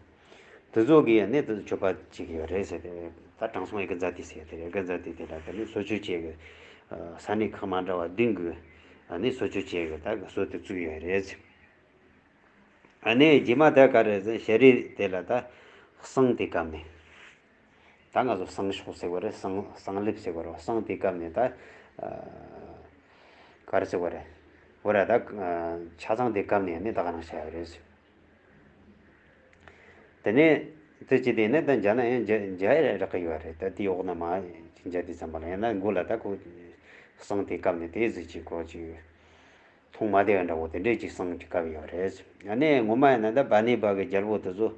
དེ་ཚོ་གི་ནི་དེ་ཚོ་མཆོད་པ་བྱེད་ཀྱི་ཡོད་རེད་ཟེར་ཏེ། ད་དྲང་སྲོང་ཨེ་ཀ་མཛའ་དེ་ཟེར་ཏེ། ཨེ་ཀ་མཛའ་དེ་དེ་ལ་དེ་ནི་གསོལ་མཆོད་བྱེད་ཀྱི་ས་གནས་ཁག་མ་འདྲ་བ་བདུན་གི་ནི་གསོལ་མཆོད་བྱེད་ཀྱི་ད་གི་སྲོལ་དེ་བཙུགས་ཡོད་རེད་ཟེར། ཨ་ནི་རྗེས་མ་ད་ག་རེ་ཟེར། ཤ་རི་དེ་ལ་ད་བསང་དེ་བཀབ་ནས། ད་ང་ཚོ་བསང་ཤོག་ཟེར་བ་རེད། བསང་བསང་ལེབ་ཟེར་བ་རེད། བསང་དེ་བཀབ་ནས་ད་ག་རེ་ཟེར་བ་རེད། འོ་ར་ད་ཆ་ཚང་དེ་བཀབ་ནས་ནི་ད་ག་རང་བྱ་ཡ་རེད་ཟེར། དེ་ནས་དེ་ཅི་དེ་ནས་ད་འཇལ་ན་ཡང་འཇལ་འཇལ་ཡ་རག་གི་ཡོད་རེད། ད་དེའི་འོག་ན་མ་འཇལ་དུས་ཙམ་པ་ལ་ཡང་ན་མགོ་ལ་ད་ཁོ་བསང་དེ་བཀབ་ནས་དེ་ཟིག་ཅིག་གོ་ཅིག་མཐོང་མ་བདེ་བ་འདྲ་བོ་དེ་འདྲས་ཅིག་བསང་ཅིག་བཀབ་ཡོད་རེད། ཨ་ནི་ངོ་མ་ཡིན་ན་ད་བ་ནི་བ་གི་རྒྱལ་པོ་དེ་ཚོ་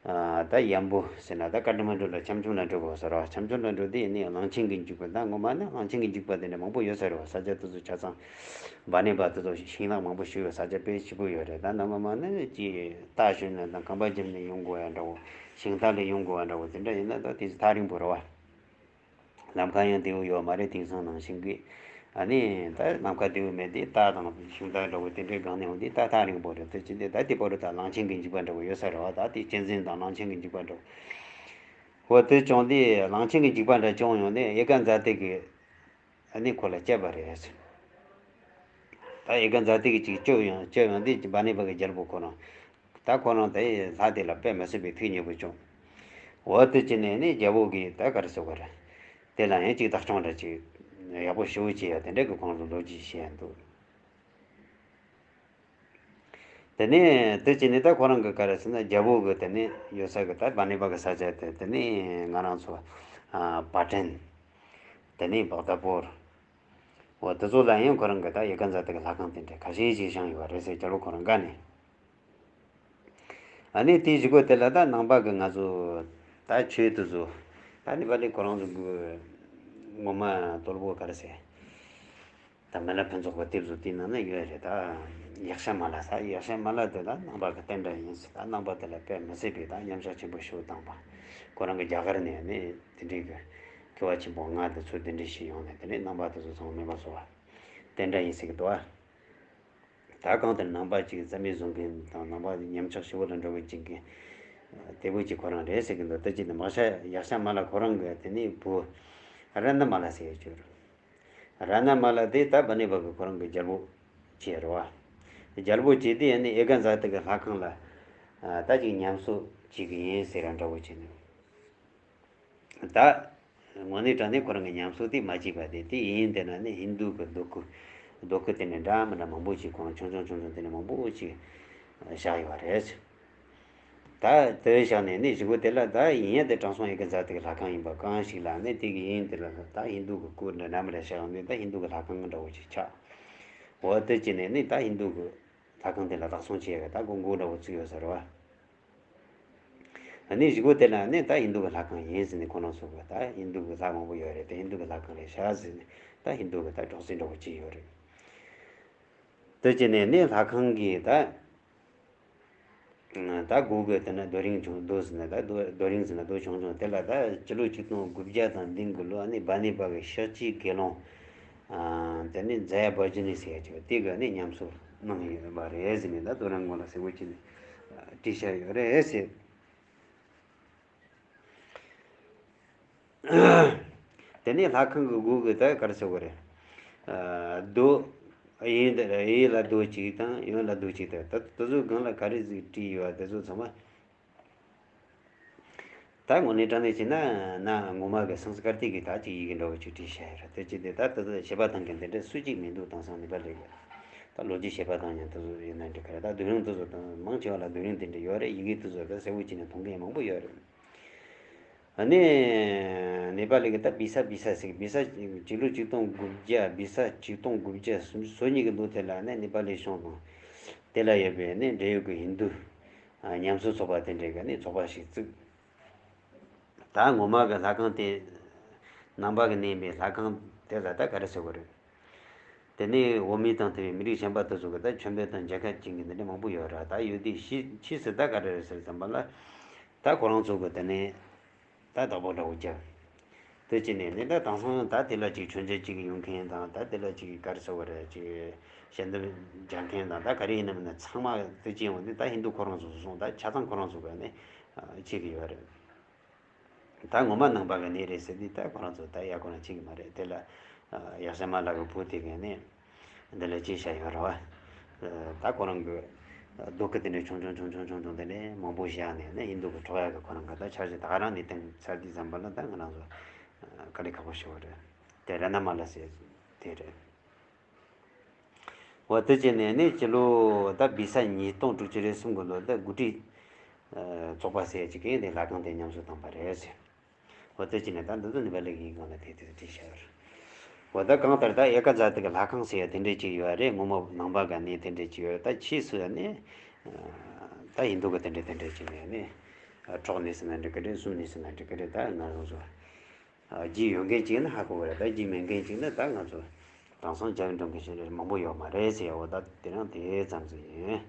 ཨ་ད་ཡམ་བུ་ཟེར་ན་ད་ཀ་ཏ་མན་ཌུ་ལ་ཁྱམས་ཆུང་ལ་འགྲོ་དགོས་ཟེར་བ། ཁྱམས་ཆུང་ལ་འགྲོ་དུས་ནི་གླང་ཆེན་གྱི་འཇིགས་པ། ད་ངོ་མ་ནི་གླང་ཆེན་གྱི་འཇིགས་པ་དེ་འདྲ་མང་པོ་ཡོད་ས་རེད་བ། ས་ཆ་དེ་ཚོ་ཆ་ཚང་བ་ནི་བ་དེ་ཚོ་ཤིང་ནགས་མང་པོ་ཞིག་ཡོད་ས་ཆ་དཔེ་སྐྱིད་པོ་ཡོད་རེད། ད་ནང་ངོ་མ་ནི་ཅིག་རྟ་ཞོན་ནས་དང་རྐང་པ་བརྒྱབ་ནས་ཡོང་དགོས་ཡ་འདྲ་བོ། ཤིང་རྟ་ལ་ཡོང་དགོས་ཡ་འདྲ་བོ་དེ་འདྲ་ཡིན་ན་ད་དེ་ཚོ་ཐག་རིང་པོ་རེད་བ། ལམ་ཁ་ཡང་བདེ་བོ་ཡོད་མ་རེད། དེང་སང་ནང་བཞིན་གྱི། ཨ་ནི་ད་ལམ་ཁ་བདེ་བོ་མེད་དེ་རྟ་དང་ཤིང་རྟ་འདྲ་བོ་དེ་འདྲའི་སྒང་ནས་འོང་དུས་ད་ཐག་རིང་པོ་རེད། དེ་ཅི་འདི་ད་དེ་བར་དུ་ད་གླང་ཆེན་གྱི་འཇིགས་པ་འདྲ་བོ་ཡོད་ས་རེད་བ། ད་དེ་གཅན་གཟན་དང་གླང་ཆེན་གྱི་འཇིགས་པ་འདྲ་བོ། འོ་དེ་བྱུང་དུས་གླང་ཆེན་གྱི་འཇིགས་པ་འདྲ་བྱུང་ཡོང་ནས་ཨེ་ཀ་མཛའ་དེ་གིས་ཨ་ནི་ཁོ་ལ་བསྐྱབས་པ་རེད། ད་ཨེ་ཀ་མཛའ་དེ་གིས་ཅིག་བསྐྱབས་ཡོང་བསྐྱབས་ཡོང་དུས་བ་ནི་བ་གི་རྒྱལ་པོ་ཁོ་རང་། ད་ཁོ་རང་དེ་ལྷ་དེ་ལ་དཔེ་མི་སྲིད་པའི་ཐུགས་མཉེས་པོ་བྱུང་། འོ་དེ་བྱས་ནས་ནི་རྒྱལ་པོ་གིས་ད་ག་རེ་ཟེར་བ་རེད། དེ་ལ་ཡང་ཅིག་བདག་སྐྱོང་འདྲ་ཅིག་ཡག་པོ་ཞེ་པོ་བྱས་ཡ་དེ་འདྲ་གི་ཁོང་ཚོ་ལོ་རྒྱུས་བཤད་ཡ་འདུག་དེ་ནས་དེ་བྱས་ནས་ད་ཁོ་རང་གི་ག་རེ་ཟེར་ན་རྒྱལ་པོ་གི་དེ་ནས་ཡོད་ས་གི་ད་བ་ནི་བ་གི་ས་ཆ་དེ་དེ་ནས་ང་རང་ཚོ་ཨ་པ་ཏན། དེ་ནས་བག་ད་པོར། འོ་དེ་ཚོ་ལ་ཡང་ཁོ་རང་གི་ད་ཡ་ག་མཛའ་དེ་གི་ལྷ་ཁང་དེ་འདྲ་ཁ་ཤས་ཤིག་བཞེངས་ཡོད་རེད་ཟེར། རྒྱལ་པོ་ཁོ་རང་ག་ནས། ཨ་ནི་དེའི་གཞུག་གུ་དེ་ལ་ད་ནང་པ་གི་ང་ཚོ་ད་ཆོས་དེ་ཚོ་ད་ནི་པ་ལི་ཁོ་རང་ཚོ་གི་ངོ་མ་དོལ་པོ་ག་རེ་ཟེར། ད་མི་ལ་ཕུན་ཚོགས་པ་དེ་ཚོ་དེའི་ནང་ན་ཡོད་རེད། ད་ཡཀ་ཤ་མ་ལ་ས་ཡཀ་ཤ་མ་ལ་དེ་ད་ནང་པ་གི་བསྟན་དགྲ་ཡིན་ཟེར། ད་ནང་པ་དེ་ལ་དཔེ་མི་སྲིད་པའི་ད་མཉམ་བཞག་ཆེན་པོ་ཞིག་བཏང་པ། ཁོ་རང་གི་རྒྱ་གར་ནས་ནི་དེ་འདྲའི་གི་མཁས་པ་ཆེན་པོ་ལྔ་དེ་ཚོ་དེ་འདྲའི་ཞིག་ཡོང་ནས་དེ་ནས་ནང་པ་དེ་ཚོ་ཚང་མ་མེད་པ་བཟོ་བ། བསྟན་དགྲ་ཡིན་ཟེར་གི་འདུག་ཨ། ད་གང་ལྟར་ནང་པ་གཅིག་རྩ་མེད་བཟོ་མཁན་དང་ནང་པ་ཉམས་ཆག་ཞེ་པོ་ལ་འགྲོ་གི་འཇིག་མཁན་དེ་བོ་གཅིག་ཁོ་རང་རེད་ཟེར་གི་འདུག་ད་ཅི་ནི་མ་ཤ་ཡག་ཤ་མ་ལ་ཁོ་རང་གི་དེ་ནི་བུ་ར་ན་མ་ལ་ཟེར་ཡོད་ཅོར། ར་ན་མ་ལ་དེ་ད་བ་ནི་བ་གི་ཁོ་རང་གི་རྒྱལ་པོ་བྱས་རེད་བ། རྒྱལ་པོ་བྱས་དེ་ཡང་ནི་ཨེ་ག་མཛའ་དེ་གི་ལྷ་ཁང་ལ་ད་ཅིག་ཉམས་གསོ་བྱེད་གི་ཡིན་ཟེར་ར་འདྲ་བོ་བྱས་ནས། ད་དངོས་གནས་དྲང་གནས་ཁོ་རང་གི་ཉམས་གསོ་དེ་མ་བྱས་པ་དེ་དེ་ཡིན་དེ་ན་ནི་ཧིན་དུ་གི་རྡོ་སྐུ་རྡོ་སྐུ་དེ་ནས་འདྲ་མི་འདྲ་མང་པོ་ཞིག་ཁོ་རང་ཆུང་ཆུང་ཆུང་ཆུང་དེ་ནས་མང་པོ་ཞིག་བཞག་ཡོད་རེད། ད་དེ་བཞག་ནས་ནི་གཞུག་གུ་དེ་ལ་ད་ཡིན་ཡ་དེ་དྲང་སྲོང་ཨེ་ག་མཛའ་དེ་གི་ལྷ་ཁང་ཡིན་པ་གང་ཞིག་ལ་ནི་དེ་གི་ཡིན་དེ་ལ་ད་ཧིན་དུ་གི་སྐུ་འདྲ་འདྲ་མི་འདྲ་བཞག་ཡོང་དུས་ད་ཧིན་དུ་གི་ལྷ་ཁང་འདྲ་བོ་ཞིག་ཆགས། འོ་དེ་བྱས་ནས་ནི་ད་ཧིན་དུ་གི་ལྷ་ཁང་དེ་ལ་བདག་སྐྱོང་བྱེད་ཡ་གི་ད་སྒོ་འགོ་འདྲ་བོ་བཙུགས་ཡོད་ས་རེད་བ། ཨ་ནི་གཞུག་གུ་དེ་ལ་ནི་ད་ཧིན་དུ་གི་ལྷ་ཁང་ཡིན་ཟེར་ནས་ཁོ་རང་ཚོ་གི་ད་ཧིན་དུ་གི་ལྷ་མང་པོ་ཡོད་རེད། དེ་ཧིན་དུ་གི་ལྷ་ཁང་རེད་ཤག་ཟེར་ནས་ད་ཧིན་དུ་གི་ད་སྒྲོག་ཙེ་འདྲ་བོ་ཅིག་ཡོད་རེད། དེ་བྱས་ནས་ནི་ལྷ་ཁང་གི་ད་ད་སྒོ་གི་དེ་ན་རྡོ་རིང་ཆུང་རྡོ་ཟེར་ན་ད་རྡོ་རྡོ་རིང་ཟེར་ན་རྡོ་ཆུང་ཆུང་དེ་ལ་ད་སྤྱི་ལོ་ཆིག་སྟོང་དགུ་བརྒྱ་དང་བདུན་གི་ལོ་ཨ་ནི་བ་ནི་བ་གི་ཤཱཀྱའི་དགེ་སློང་། ཨ་དེ་ནི་ཛ་ཡ་བ་ཇི་ནི་ཟེར་ཡ་ཅིག་དེ་ག་ནི་ཉམས་གསོ་གནང་ཡོད་པ་རེད་ཟེར་ནས་ད་དོ་རང་ངོ་ལ་ཟེར་བོ་ཅི་ནི་བྲིས་བཞག་ཡོད་རེད་ཟེར། དེ་ནས་ལྷ་ཁང་གི་སྒོ་གི་ད་ག་རེ་ཟེར་བ་རེད། ཨ་རྡོ་ ཨེ་ཡིན་ད་ཨེ་ཡིན་ལ་རྡོ་གཅིག་དང་ཡོན་ལ་རྡོ་གཅིག་དང་ད་དེ་ཚོའི་སྒང་ལ་ག་རེ་ཟིག་བྲིས་ཡོད་པ་དེ་ཚོ་ཚང་མ། ད་དངོས་གནས་དྲང་གནས་བྱས་ན་ན་ངོ་མ་གི་སཾ་སྐྲྀ་ཏ་གི་ད་ཅིག་ཡི་གེ་འདྲ་བོ་ཅིག་བྲིས་བཞག་ཡོད་རེད། དེ་ཅི་སྟེ་ད་དེ་ཚོ་བྱེད་པ་དང་གི་འདི་འདྲ་སུ་གཅིག་མི་འདུག་དེང་སང་ནེ་པ་ལི་གི་ད་ལོ་རྒྱུས་བྱེད་པ་དང་ཡང་དེ་ཚོ་ཡིན་ན་འགྲིག་ག་རེད། ད་རྡོ་རིང་དེ་ཚོ་དང་མང་ཆེ་བ་ལ་རྡོ་རིང་དེ་འདྲ་ཡོད་རེད། ཡི་གེ་དེ་ཚོ་ད་གསལ་བོ་བྱས་ནས་མཐོང་མཁན་མང་པོ་ཡོད་རེད། ཨ་ནི་ནེ་པ་ལི་གི་ད་བི་ས་བི་ས་ཟེར་བི་ས་སྤྱི་ལོ་ཆིག་སྟོང་དགུ་བརྒྱ་བི་ས་ཆིག་སྟོང་དགུ་བརྒྱ་སོ་གཉིས་ཀྱི་ལོ་དེ་ལ་ནི་ནེ་པ་ལི་གཞུང་དང་དེ་ལ་ཡོད་པའི་ནི་འབྲེལ་ཡོད་ཀྱི་ཧིན་རྡུ་ཉམས་གསོ་ཚོགས་པ་དེ་འདྲས་ཀྱི་ནི་ཚོགས་པ་ཞིག་བཙུགས། ད་ངོ་མ་གི་ལྷ་ཁང་དེ་ནང་པ་གི་གནས་པའི་ལྷ་ཁང་དེ་ལ་ད་ག་རེ་ཟེར་དགོས་རེད། དེ་ནས་འོ་མི་དང་དེ་བའི་མི་རིགས་གཞན་པ་དེ་ཚོ་གི་ད་ཆོས་འབེལ་དང་མཇལ་ཁ་བྱེད་མཁན་དེ་འདྲ་མང་པོ་ཡོད་ར། ད་ཡོད་དུས་ཕྱིས་ཕྱིས་སུ་ད་ག་རེ་རེད་ཟེར་ཙམ་པ་ལ། ད་ཁོ་རང་ཚོ་གི་དེ་ནས་ད་བདག་པོ་འདྲ་བོ་རྒྱབ། དེ་ཅི་ནས་ནི་ད་དེང་སང་ད་དེ་ལ་ཅིག་མཆོད་མཇལ་ཅིག་ཡོང་མཁན་དང་ད་དེ་ལ་ཅིག་ག་རེ་ཟེར་བ་རེད། ཅིག་ཞལ་འདེབས་རྒྱག་མཁན་དང་ད་ག་རེ་ཡིན་ནམ་ན་ཚང་མ་དེ་ཅི་ཡོང་དུས་ད་ཧིན་རྡུ་ཁོ་རང་ཚོ་སོང་ད་ཆ་ཚང་ཁོ་རང་ཚོ་གི་ནི་བྱེད་ཀྱི་ཡོད་རེད། ད་ངོ་མ་ནང་པ་གི་གནས་རེད་ཟེར་དུས་ད་ཁོ་རང་ཚོ་ད་ཡ་ཁོ་རང་བྱེད་ཀྱི་མ་རེད། དེ་ལ་ཡག་སེ་མ་ལགས་ཀྱི་བུ་དེ་གས་ནས་འདི་ལ་ཅི་བྱ་ཡོད་རེད་བ། ད་ཁོ་རང་གི་རྡོ་སྐུ་དེ་འདྲ་ཆུང་ཆུང་ཆུང་ཆུང་ཆུང་ཆུང་དེ་འདྲ་མང་པོ་བཞག་ནས་ནས་ཧིན་རྡུ་གི་གྲོགས་ཡ་གི་ཁོ་རང་གི་ད་འཆར་གཞི་ད་ག་རང་ནས་བཏིང་ཚར་དུས་ཙམ་པ་ལ་ད་ང་རང་ཚོ་དཀའ་ལས་ཁག་པོ་ཞིག་རེད། དེ་ར་ན་མ་ལ་ཟེར་དེ་རེད། འོ་དེ་བྱས་ནས་ནི་སྤྱི་ལོ་ད་བི་ས་ཉིས་སྟོང་དྲུག་ཅུ་རེ་གསུམ་གི་ལོ་ད་དགུ་ཁྲི་ཚོགས་པ་ཟེར་ཅིག་གིས་དེ་ལྷ་ཁང་དེ་ཉམས་གསོ་བཏང་པ་རེད་ཟེར། འོ་དེ་བྱས་ནས་ད་འདི་ཚོ་ནི་བ་ལེ་གི་སྒང་ལ་དེ་དེ་བྲིས་བཞག་ཡོད་རེད། འོ་ད་གང་ལྟར་ད་ཨེ་ཀ་ཛ་ཏི་གི་ལྷ་ཁང་ཟེར་ཡ་དེ་འདྲས་ཅིག་ཡོད་རེད། ངོ་མ་ནང་པ་ག་ནས་དེ་འདྲས་ཅིག་ཡོད། ད་ཕྱིས་སུ་ནི་ད་ཧིན་རྡུ་གི་དེ་འདྲས་དེ་འདྲས་ཅིག་ནས་ནི་ཁྲོག་ནས་ཟིན་ན་འགྲིག་གི་རེད། གསུམ་ནས་ཟིན་ན་འགྲིག་གི་རེད། ད་ང་རང་ཚོ། རྒྱུས་ཡོད་མཁན་གཅིག་ནི་ཧ་གོ་བ་རེད། ད་རྒྱུས་མེད་མཁན་གཅིག་ནི་ད་ང་ཚོ་དེང་སང་རྒྱ་གི་འགྲོ་མཁན་ཞིག་རེད་མང་པོ་ཡོད་མ་རེད་ཟེར་ཡ། འོ་ད་དེ་རང་དེ་ཙམ་ཟིག་ཡིན།